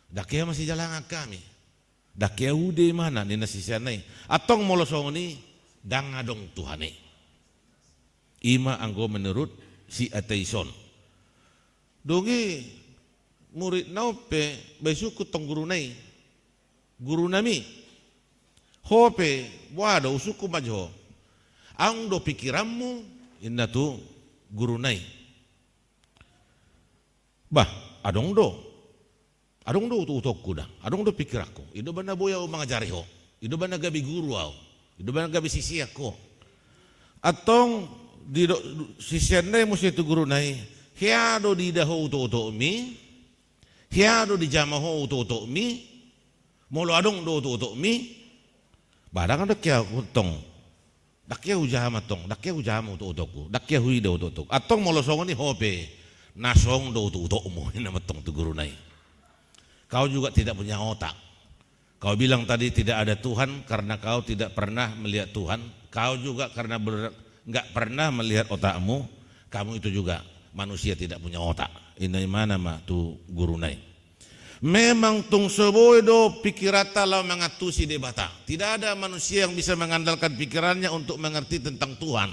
Ndang hea masijalangan hami. Ndang hea huida imana," ninna siseanna i. "Antong molo songon i, ndang adong Tuhan i." Ima anggo menurut si ateis on. Dung i muridna on pe, bah, disungkun tong guruna i, "Guru nami, ho pe boha do?" "Husungkun ma jo ho. Adong do pikiranmu?" ninna tu guruna i. "Bah, adong do. Adong do utok-utokku da. Adong do pikiranku. I do umbahen na boi ahu mangajari ho. I do umbahen na gabe guru ahu. I do umbahen na gabe sisean ho." Antong didok siseanna i muse tu guruna i, "Hea do diida ho utok-utokmi? Hea do dijama ho utok-utokmi? Molo adong do utok-utokmi?" "Bah, ndang, ndang hea antong. Ndang hea hujama antong, ndang hea hujama utok-utokku, ndang hea huida utok-utokku." "Antong molo songon i, ho pe na songon do utok-utokmu," ninna ma tong tu guruna i. Kau juga tidak punya otak. Kau bilang tadi tidak ada Tuhan karena kau tidak pernah melihat Tuhan. Kau juga karena ber-, nggak pernah melihat otakmu, kamu itu juga manusia tidak punya otak. Ninna imana ma tu guruna i. Memang tung so boi do pikiranta laho mangantusi Debata. Tidak ada manusia yang bisa mengandalkan pikirannya untuk mengerti tentang Tuhan.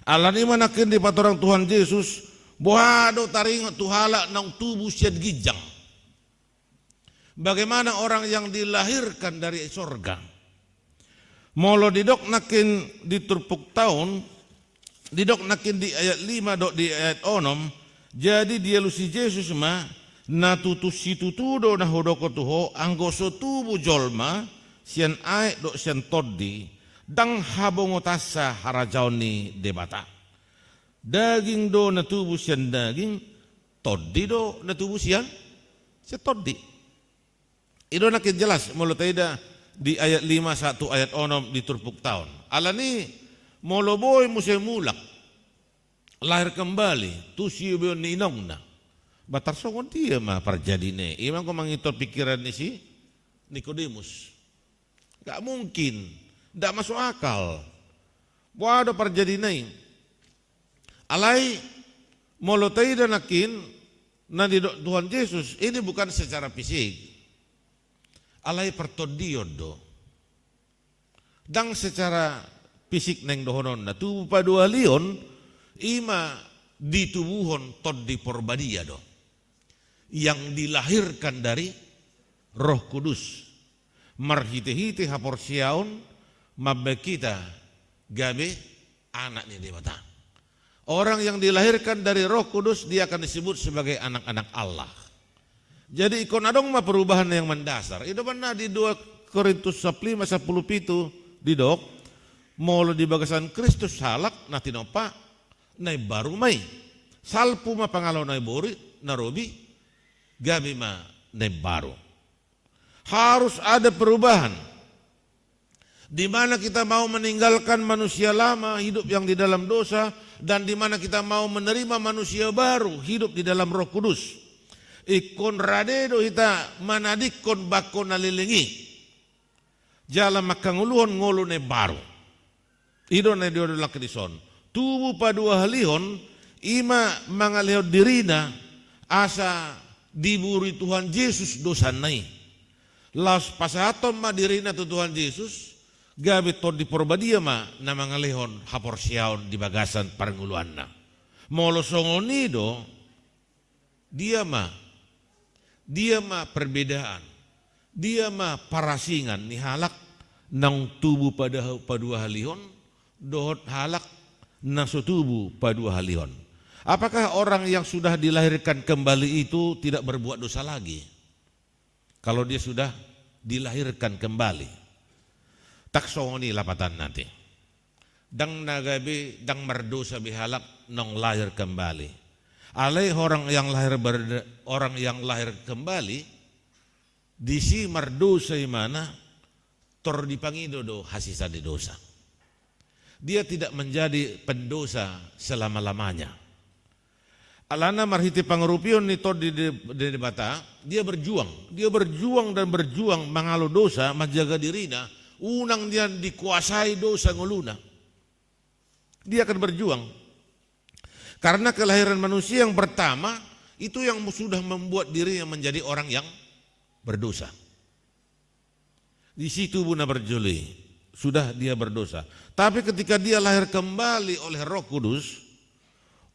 Alani i ma nangkin dipatorang Tuhan Jesus, boha do taringot tu halak naung tubu sian ginjang. Bagaimana orang yang dilahirkan dari sorga? Molo didok nangkin di turpukta on, didok nangkin di ayat lima dohot di ayat onom, jadi dialusi Jesus ma, "Na tutu situtu do na hudok tu ho, anggo so tubu jolma sian aek dohot sian tondi, ndang habongotansa harajaon ni Debata. Daging do na tubu sian daging, tondi do na tubu sian, sian tondi." I do nangkin jelas molo taida di ayat lima sahat tu ayat onom di turpukta on. Alani i, molo boi muse mulak, lahir kembali tu siombon ni inongna, bah, tarsongon dia ma parjadina i? Ima anggo mangihuthon pikiran ni si Nikodemus. Nggak mungkin. Nggak masuk akal. Boha do parjadina i? Alai molo taida nangkin na nidok Tuhan Jesus, ini bukan secara fisik. Alai partondion do. Ndang secara fisik naeng dohononna. Tubu paduahalion, ima ditubuhon Tondi Porbadia do, yang dilahirkan dari Roh Kudus, marhitehite haporseaon mambaen hita gabe anak ni Debata. Orang yang dilahirkan dari Roh Kudus, dia akan disebut sebagai anak-anak Allah. Jadi, ingkon adong ma perubahan yang mendasar. I do umbahen na di dua Korintus sampulu lima sampulu pitu didok, molo di bagasan Kristus halak na tinompa, na imbaru ma i. Salpu ma pangalo na bori, na robi, gabe ma na imbaru. Harus ada perubahan. Di mana kita mau meninggalkan manusia lama hidup yang di dalam dosa, dan di mana kita mau menerima manusia baru hidup di dalam Roh Kudus. Ingkon rade do hita manadingkon bangko na leleng i. Jala manghangoluhon ngolu na imbaru. I do na didok di son. Tubu paduahalihon, i ma mangalehon dirina asa diburuhi Tuhan Jesus dosana i. Laos pasahathon ma dirina tu Tuhan Jesus, gabe Tondi Porbadia ma na mangalehon haporseaon di bagasan parngoluanna. Molo songon i do, dia ma, dia ma perbedaan, dia ma parasingan ni halak naung tubu pada, paduahalihon, dohot halak na so tubu paduahalihon. Apakah orang yang sudah dilahirkan kembali itu tidak berbuat dosa lagi? Kalau dia sudah dilahirkan kembali. Tak songon i lapatanna ate. Ndang na gabe, ndang mardosa be halak naung lahir kembali. Alai orang yang lahir ber-, orang yang lahir kembali, disi mardosa imana, tor dipangido do hasesaan ni dosa. Dia tidak menjadi pendosa selama-lamanya. Alana marhite pangurupion ni Tondi De-, De-, Debata, dia berjuang. Dia berjuang dan berjuang mangalo dosa, manjaga dirina, unang nian dikuasai dosa ngoluna. Dia akan berjuang. Karena kelahiran manusia yang pertama, itu yang sudah membuat dirinya menjadi orang yang berdosa. Disi tubu na parjolo i, sudah dia berdosa. Tapi ketika dia lahir kembali oleh Roh Kudus,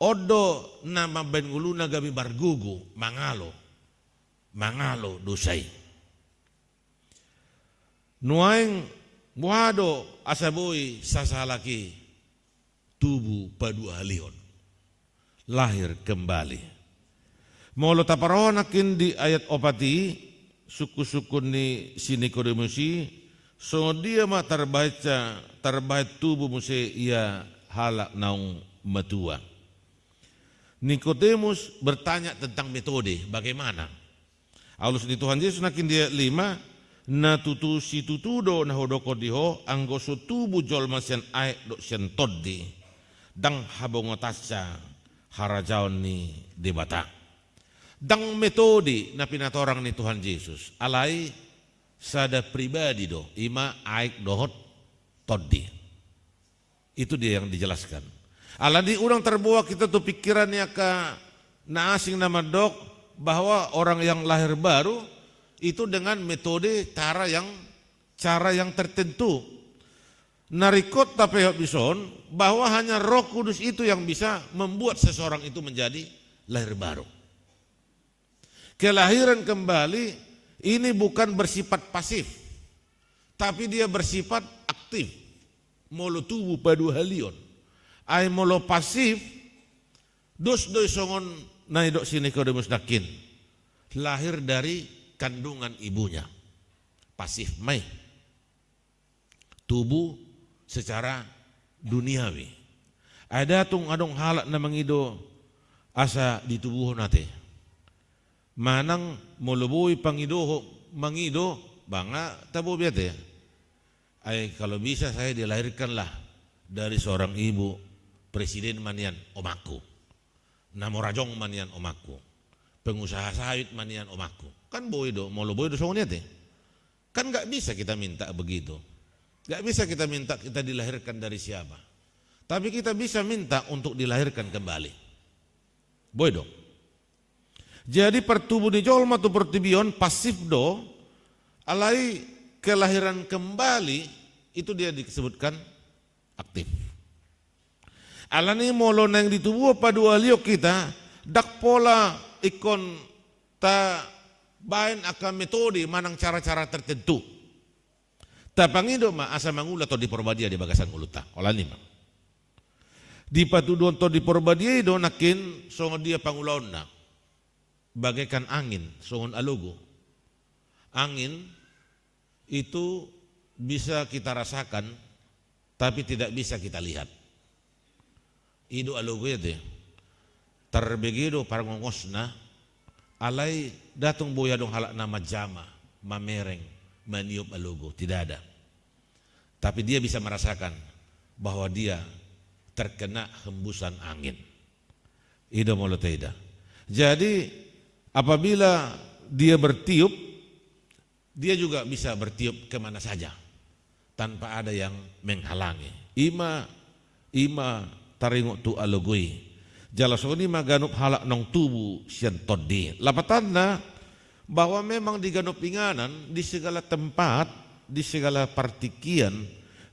on do na mambahen ngoluna gabe margogo, mangalo, mangalo dosa i. Nuaeng boha do asa boi sasahalak i tubu paduahalihon, lahir kembali. Molo taparroha nangkin di ayat opat i, sungkun-sungkun ni si Nikodemus i, songon dia ma tarbahensa, tarbahen tubu muse ia halak naung matua. Nikodemus bertanya tentang metode, bagaimana? Alus ni Tuhan Jesus nangkin di ayat lima, na tutu situtu do na hudokkon di ho, anggo so tubu jolma sian aek dohot sian tondi, ndang habongotansa harajaon ni Debata. Ndang metode na pinatorang ni Tuhan Jesus, alai sada pribadi do, i ma aek dohot tondi. Itu dia yang dijelaskan. Alani unang tarboan hita tu pikiran ni angka na asing na mandok bahwa orang yang lahir baru itu dengan metode cara yang, cara yang tertentu. Na ringkot tapehop dison bahwa hanya Roh Kudus itu yang bisa membuat seseorang itu menjadi lahir baru. Kelahiran kembali ini bukan bersifat pasif, tapi dia bersifat aktif. Molo tubu paduahalihon. Ai molo pasif, dos do i songon na nidok si Nikodemus nangkin. Lahir dari kandungan ibunya. Pasif ma i. Tubu secara duniawi. Ai ndang tung adong halak na mangido asa ditubuhon ate. Manang molo boi pangidohon mangido, ba nga tabo be ate. Ai kalau bisa saya dilahirkanlah dari seorang ibu presiden ma nian omakku. Na mora jong ma nian omakku. Pengusaha sawit ma nian omakku. Kan boi do, molo boi do songon i ate. Kan nggak bisa kita minta begitu. Nggak bisa kita minta kita dilahirkan dari siapa. Tapi kita bisa minta untuk dilahirkan kembali. Boi do. Jadi partubu ni jolma tu portibi on pasif do, alai kelahiran kembali itu dia disebutkan aktif. Alani molo naeng ditubuhon paduahalihon hita, ndang pola ingkon tabaen angka metode manang cara-cara tertentu. Tapangido ma asa mangula Tondi Porbadia di bagasan ngolunta. Holan i ma. Dipatuduhon Tondi Porbadia i do nangkin songon dia pangulaonna. Bagaikan angin, songon alogo. Angin itu bisa kita rasakan, tapi tidak bisa kita lihat. I do alogo i ate. Tarbege do parngongosna, Alai datung boi adong halak na manjama, mamereng, maniop alogo, tidak ada. Tapi dia bisa merasakan bahwa dia terkena hembusan angin. I do molo taida. Jadi apabila dia bertiup, dia juga bisa bertiup kemana saja tanpa ada yang menghalangi. Ima, ima taringot tu alogo i. Jala songon i ma ganup halak naung tubu sian Tondi. Lapatanna, bahwa memang di ganup inganan, di segala tempat, di segala partingkian,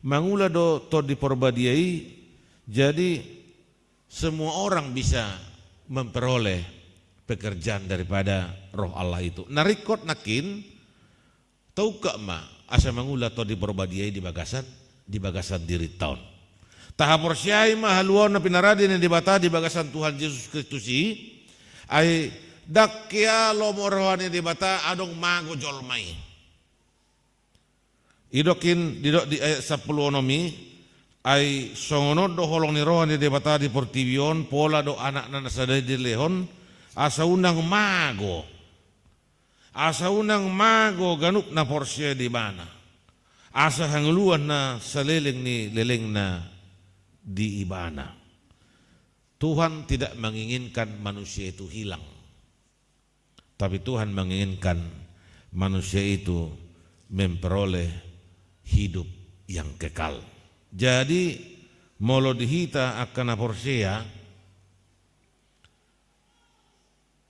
mangula do Tondi Porbadia i. Jadi semua orang bisa memperoleh pekerjaan daripada Roh Allah itu. Na ringkot nangkin, taungkap ma asa mangula Tondi Porbadia i di bagasan, di bagasan dirinta on. Tahaporseai ma haluaon na pinarade ni Debata di bagasan Tuhan Jesus Kristus i. Ai ndang hea lomo roha ni Debata adong mago jolma i. Didok di ayat sampulu onom i, ai songon on do holong ni roha ni Debata di portibi on, pola do Anakna na sada i dilehon, asa unang mago. Asa unang mago ganup na porsea di Ibana. Asa hangoluan na saleleng ni lelengna di Ibana. Tuhan tidak menginginkan manusia itu hilang. Tapi Tuhan menginginkan manusia itu memperoleh hidup yang kekal. Jadi, molo di hita angka na porsea,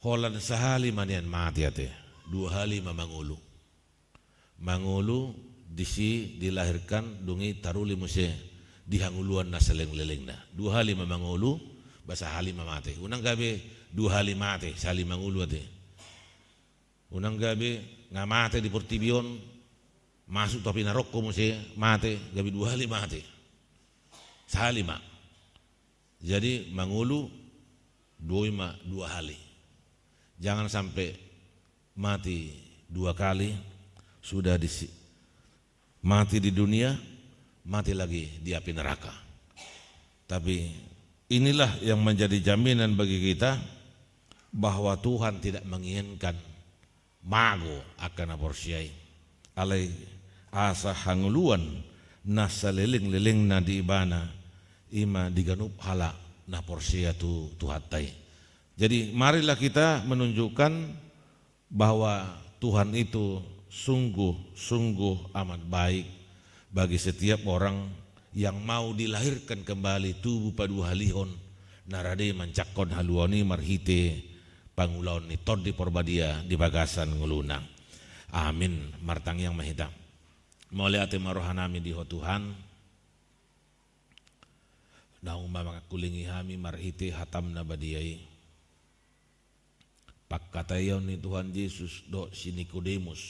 holan sahali ma nian mate ate, dua hali ma mangolu. Mangolu disi dilahirkan, dung i taruli muse di hangoluan na saleleng-lelengna. Dua hali ma mangolu, ba sahali ma mate. Unang gabe dua hali mate, sahali mangolu ate. Unang gabe nga mate di portibi on, masuk tu api naroko muse mate, gabe dua hali mate. Sahali ma. Jadi mangolu dua i ma dua hali. Jangan sampai mati dua kali, sudah di si-, mati di dunia, mati lagi di api neraka. Tapi inilah yang menjadi jaminan bagi kita bahwa Tuhan tidak menginginkan mago angka na porsea i. Alai asa hangoluan na saleleng-lelengna di Ibana, ima di ganup halak na porsea tu Tuhanta i. Jadi marilah kita menunjukkan bahwa Tuhan itu sungguh-sungguh amat baik bagi setiap orang yang mau dilahirkan kembali, tubu paduahalihon, na rade manjangkon haluaon i marhite pangulaon ni Tondi Porbadia di bagasan ngoluna. Amin. Martangiang ma hita. Mauliate ma rohanami di Ho Tuhan, naung mangkulingi hami marhite hataM na badia i. Pangkataion ni Tuhan Jesus dohot si Nikodemus,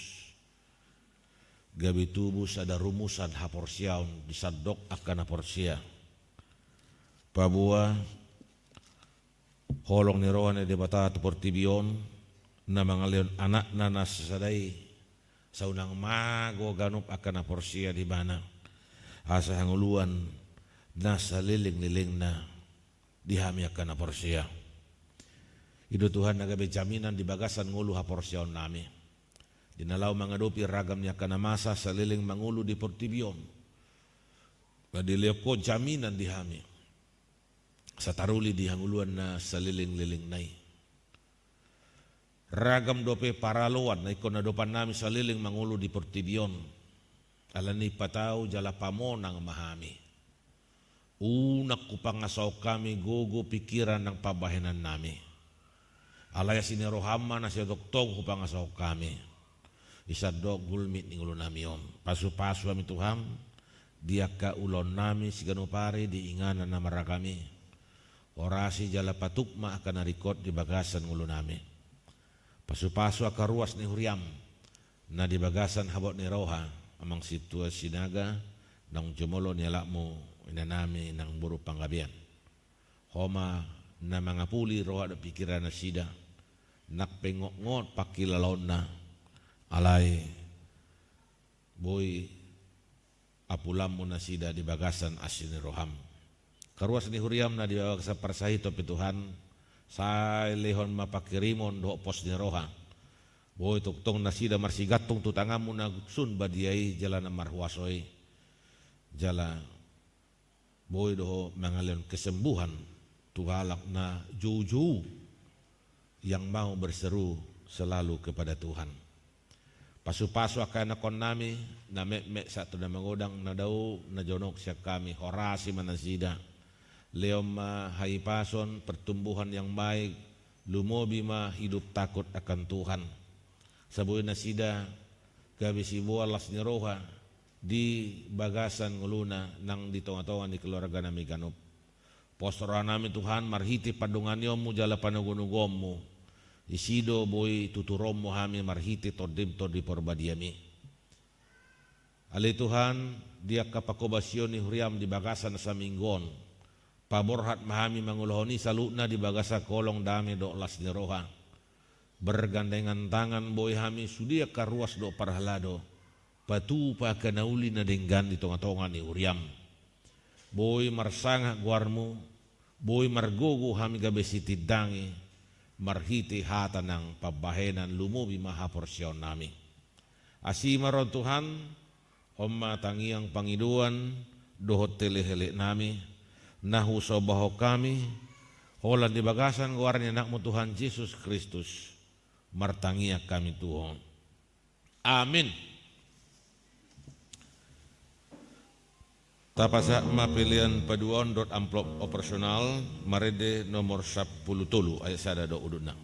gabe tubu sada rumusan haporseaon di sandok angka na porsea. Paboa holong ni roha ni Debata tu portibi on, na mangalehon Anakna na sasada i, asa unang mago ganup angka na porsea di Ibana, asa hangoluan na saleleng-lelengna di hami angka na porsea. I do Tuhan na gabe jaminan di bagasan ngolu haporseaonnami. Di na laho mangadopi ragam ni angka na masa saleleng mangolu di portibi on, na dilehon Ho jaminan di hami, asa taruli di hangoluan na saleleng-lelengna i. Ragam dope paraloan na ingkon adopannami saleleng mangolu di portibi on. Alani i patau jala pamonang ma hami. Unang hupangasahon hami gogo, pingkiran nang pambahenannami. Alai asi ni rohaM ma na sai tongtong hupangasahon hami. Di sandok gulmit ni ngolunami on, pasu-pasu hami Tuhan, di angka ulaonnami siganup ari di inganan na marragam i. Horasi jala patuk ma angka na ringkot di bagasan ngolunami. Pasu-pasu angka ruas ni huriaM na di bagasan habot ni roha, Amang Sintua Sinaga, naung jumolo ni anakMu, inanami nang boru Panggabean. Ho ma na mangapuli roha dohot pingkiran nasida, nang pe ngot-ngot pangkilalaonna, alai boi apulanMu nasida di bagasan asi ni rohaM. Angka ruas ni huriaM na di bagasan parsahiton pe Tuhan, Sai lehon ma pangkirimon dohot pos ni roha. Boi tongtong nasida marsigantung tu tanganmu na sun badia i jala na marhuaso i. Jala boi do ho mangalehon kesembuhan tu halak na joujou yang mau berseru selalu kepada Tuhan. Pasupasu angka ianakhonnami na metmet sahat tu na magodang, na dao na jonok sian hami, horasi ma nasida. Lehon ma hahipason, pertumbuhan yang baik, lumobi ma hidup takut akan Tuhan. Asa boi nasida gabe siboan las ni roha di bagasan ngoluna nang di tongatonga ni keluarganami ganup. Pos rohanami Tuhan, marhite pandonganionmu jala panogunoguonmu, disi do boi tuturonmu hami marhite Tondim Tondi Parbadiami. Ale Tuhan, di angka pangkobasion ni huriam di bagasan saminggu on, paborhat ma hami mangulahon i saluhutna di bagasan holong, dame dohot las ni roha. Bergandengan tangan boi hami sude angka ruas dohot parhalado, patupa angka na uli na denggan di tongatonga ni huriam. Boi marsangap goarmu, boi margogo hami gabe sitindangi, marhite hata nang pambahenan, lumobi ma haporseaonnami. Asi ma roham Tuhan, on ma tangiang pangidoan dohot teleheleknami, na husomba hami, holan di bagasan goar ni Anakmu Tuhan Jesus Kristus, martangiang hami tu Ho. Amin. Tapasahat ma pelean paduahon dohot amplop operasional, marende nomor sampulu tolu, ayat sada dohot udutna.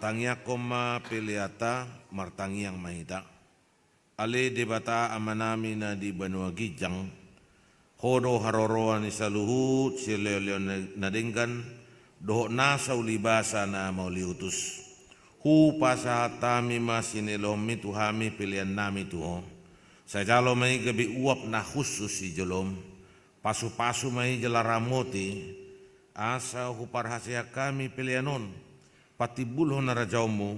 Tangiangkon ma peleanta, martangiang ma hita. Ale Debata Amanami na di banua ginjang, Ho do haroroan ni saluhut silehonlehon na denggan, dohot nasa ulibasa na mauliutus. Hupasahat hami ma sinelehonmi tu hami peleannami tu Ho. Sai jalo ma i gabe uap na hushus di jolom. Pasupasu ma i jala ramoti, asa huparhaseang hami pelean on patimbulhon harajaonmu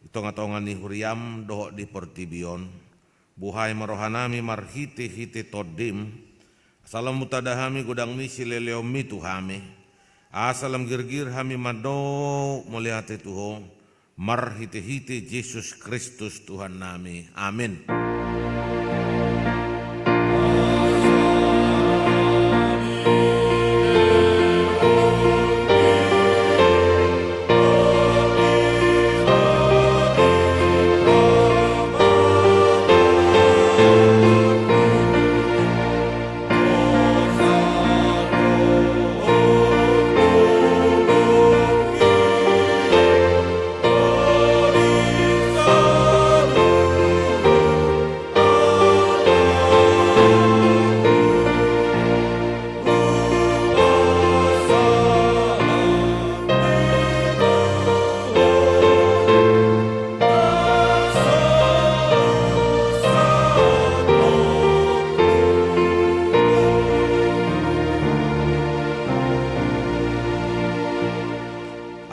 di tongatonga ni huriam dohot di portibi on. Buhai ma rohanami marhitehite Tondim, asa lam hutada hami godang ni silehonlehonmi tu hami, asa lam girgir hami mandok mauliate tu Ho, marhitehite Jesus Kristus Tuhannami. Amen.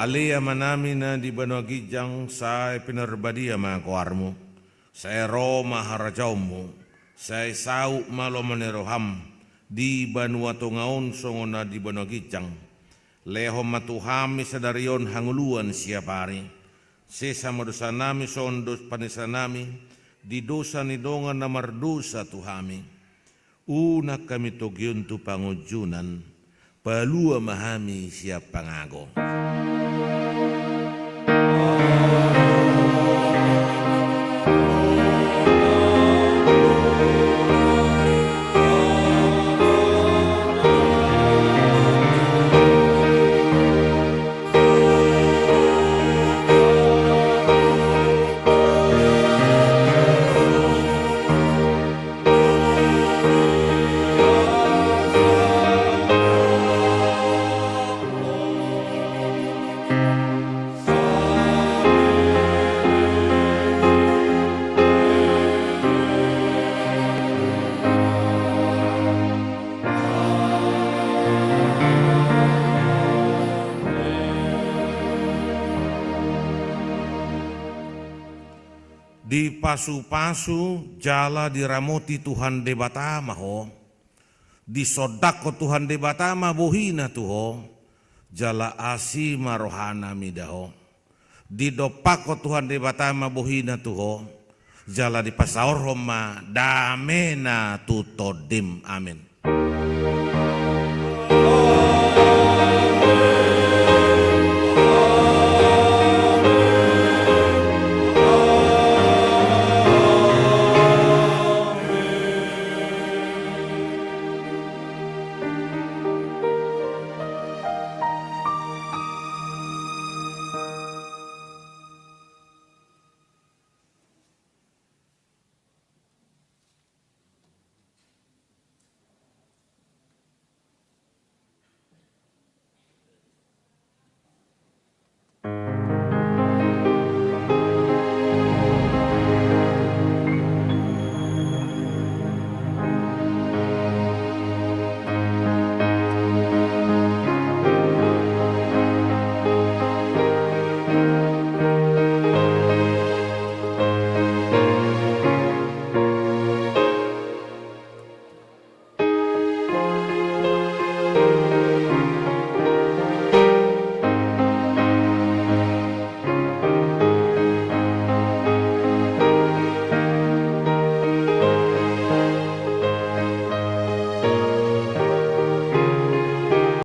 Ale Amanami na di banua ginjang, sai pinarbadia ma goarmu. Sai ro ma harajaonmu. Sai saut ma lomo ni roham di banua tonga on songon na di banua ginjang. Lehon ma tu hami sadari on hangoluan siap ari. Sesa ma dosanami songon dos panesanami di dosa ni dongan na mardosa tu hami. Unang hami togihon tu pangunjunan, palua ma hami sian pangago. Dipasupasu jala diramoti Tuhan Debata ma ho. Disondangkon Tuhan Debata ma bohina tu ho, jala asi ma rohana mida ho. Didompakkon Tuhan Debata ma bohina tu ho, jala dipasaorhon ma damena tu tondim. Amen.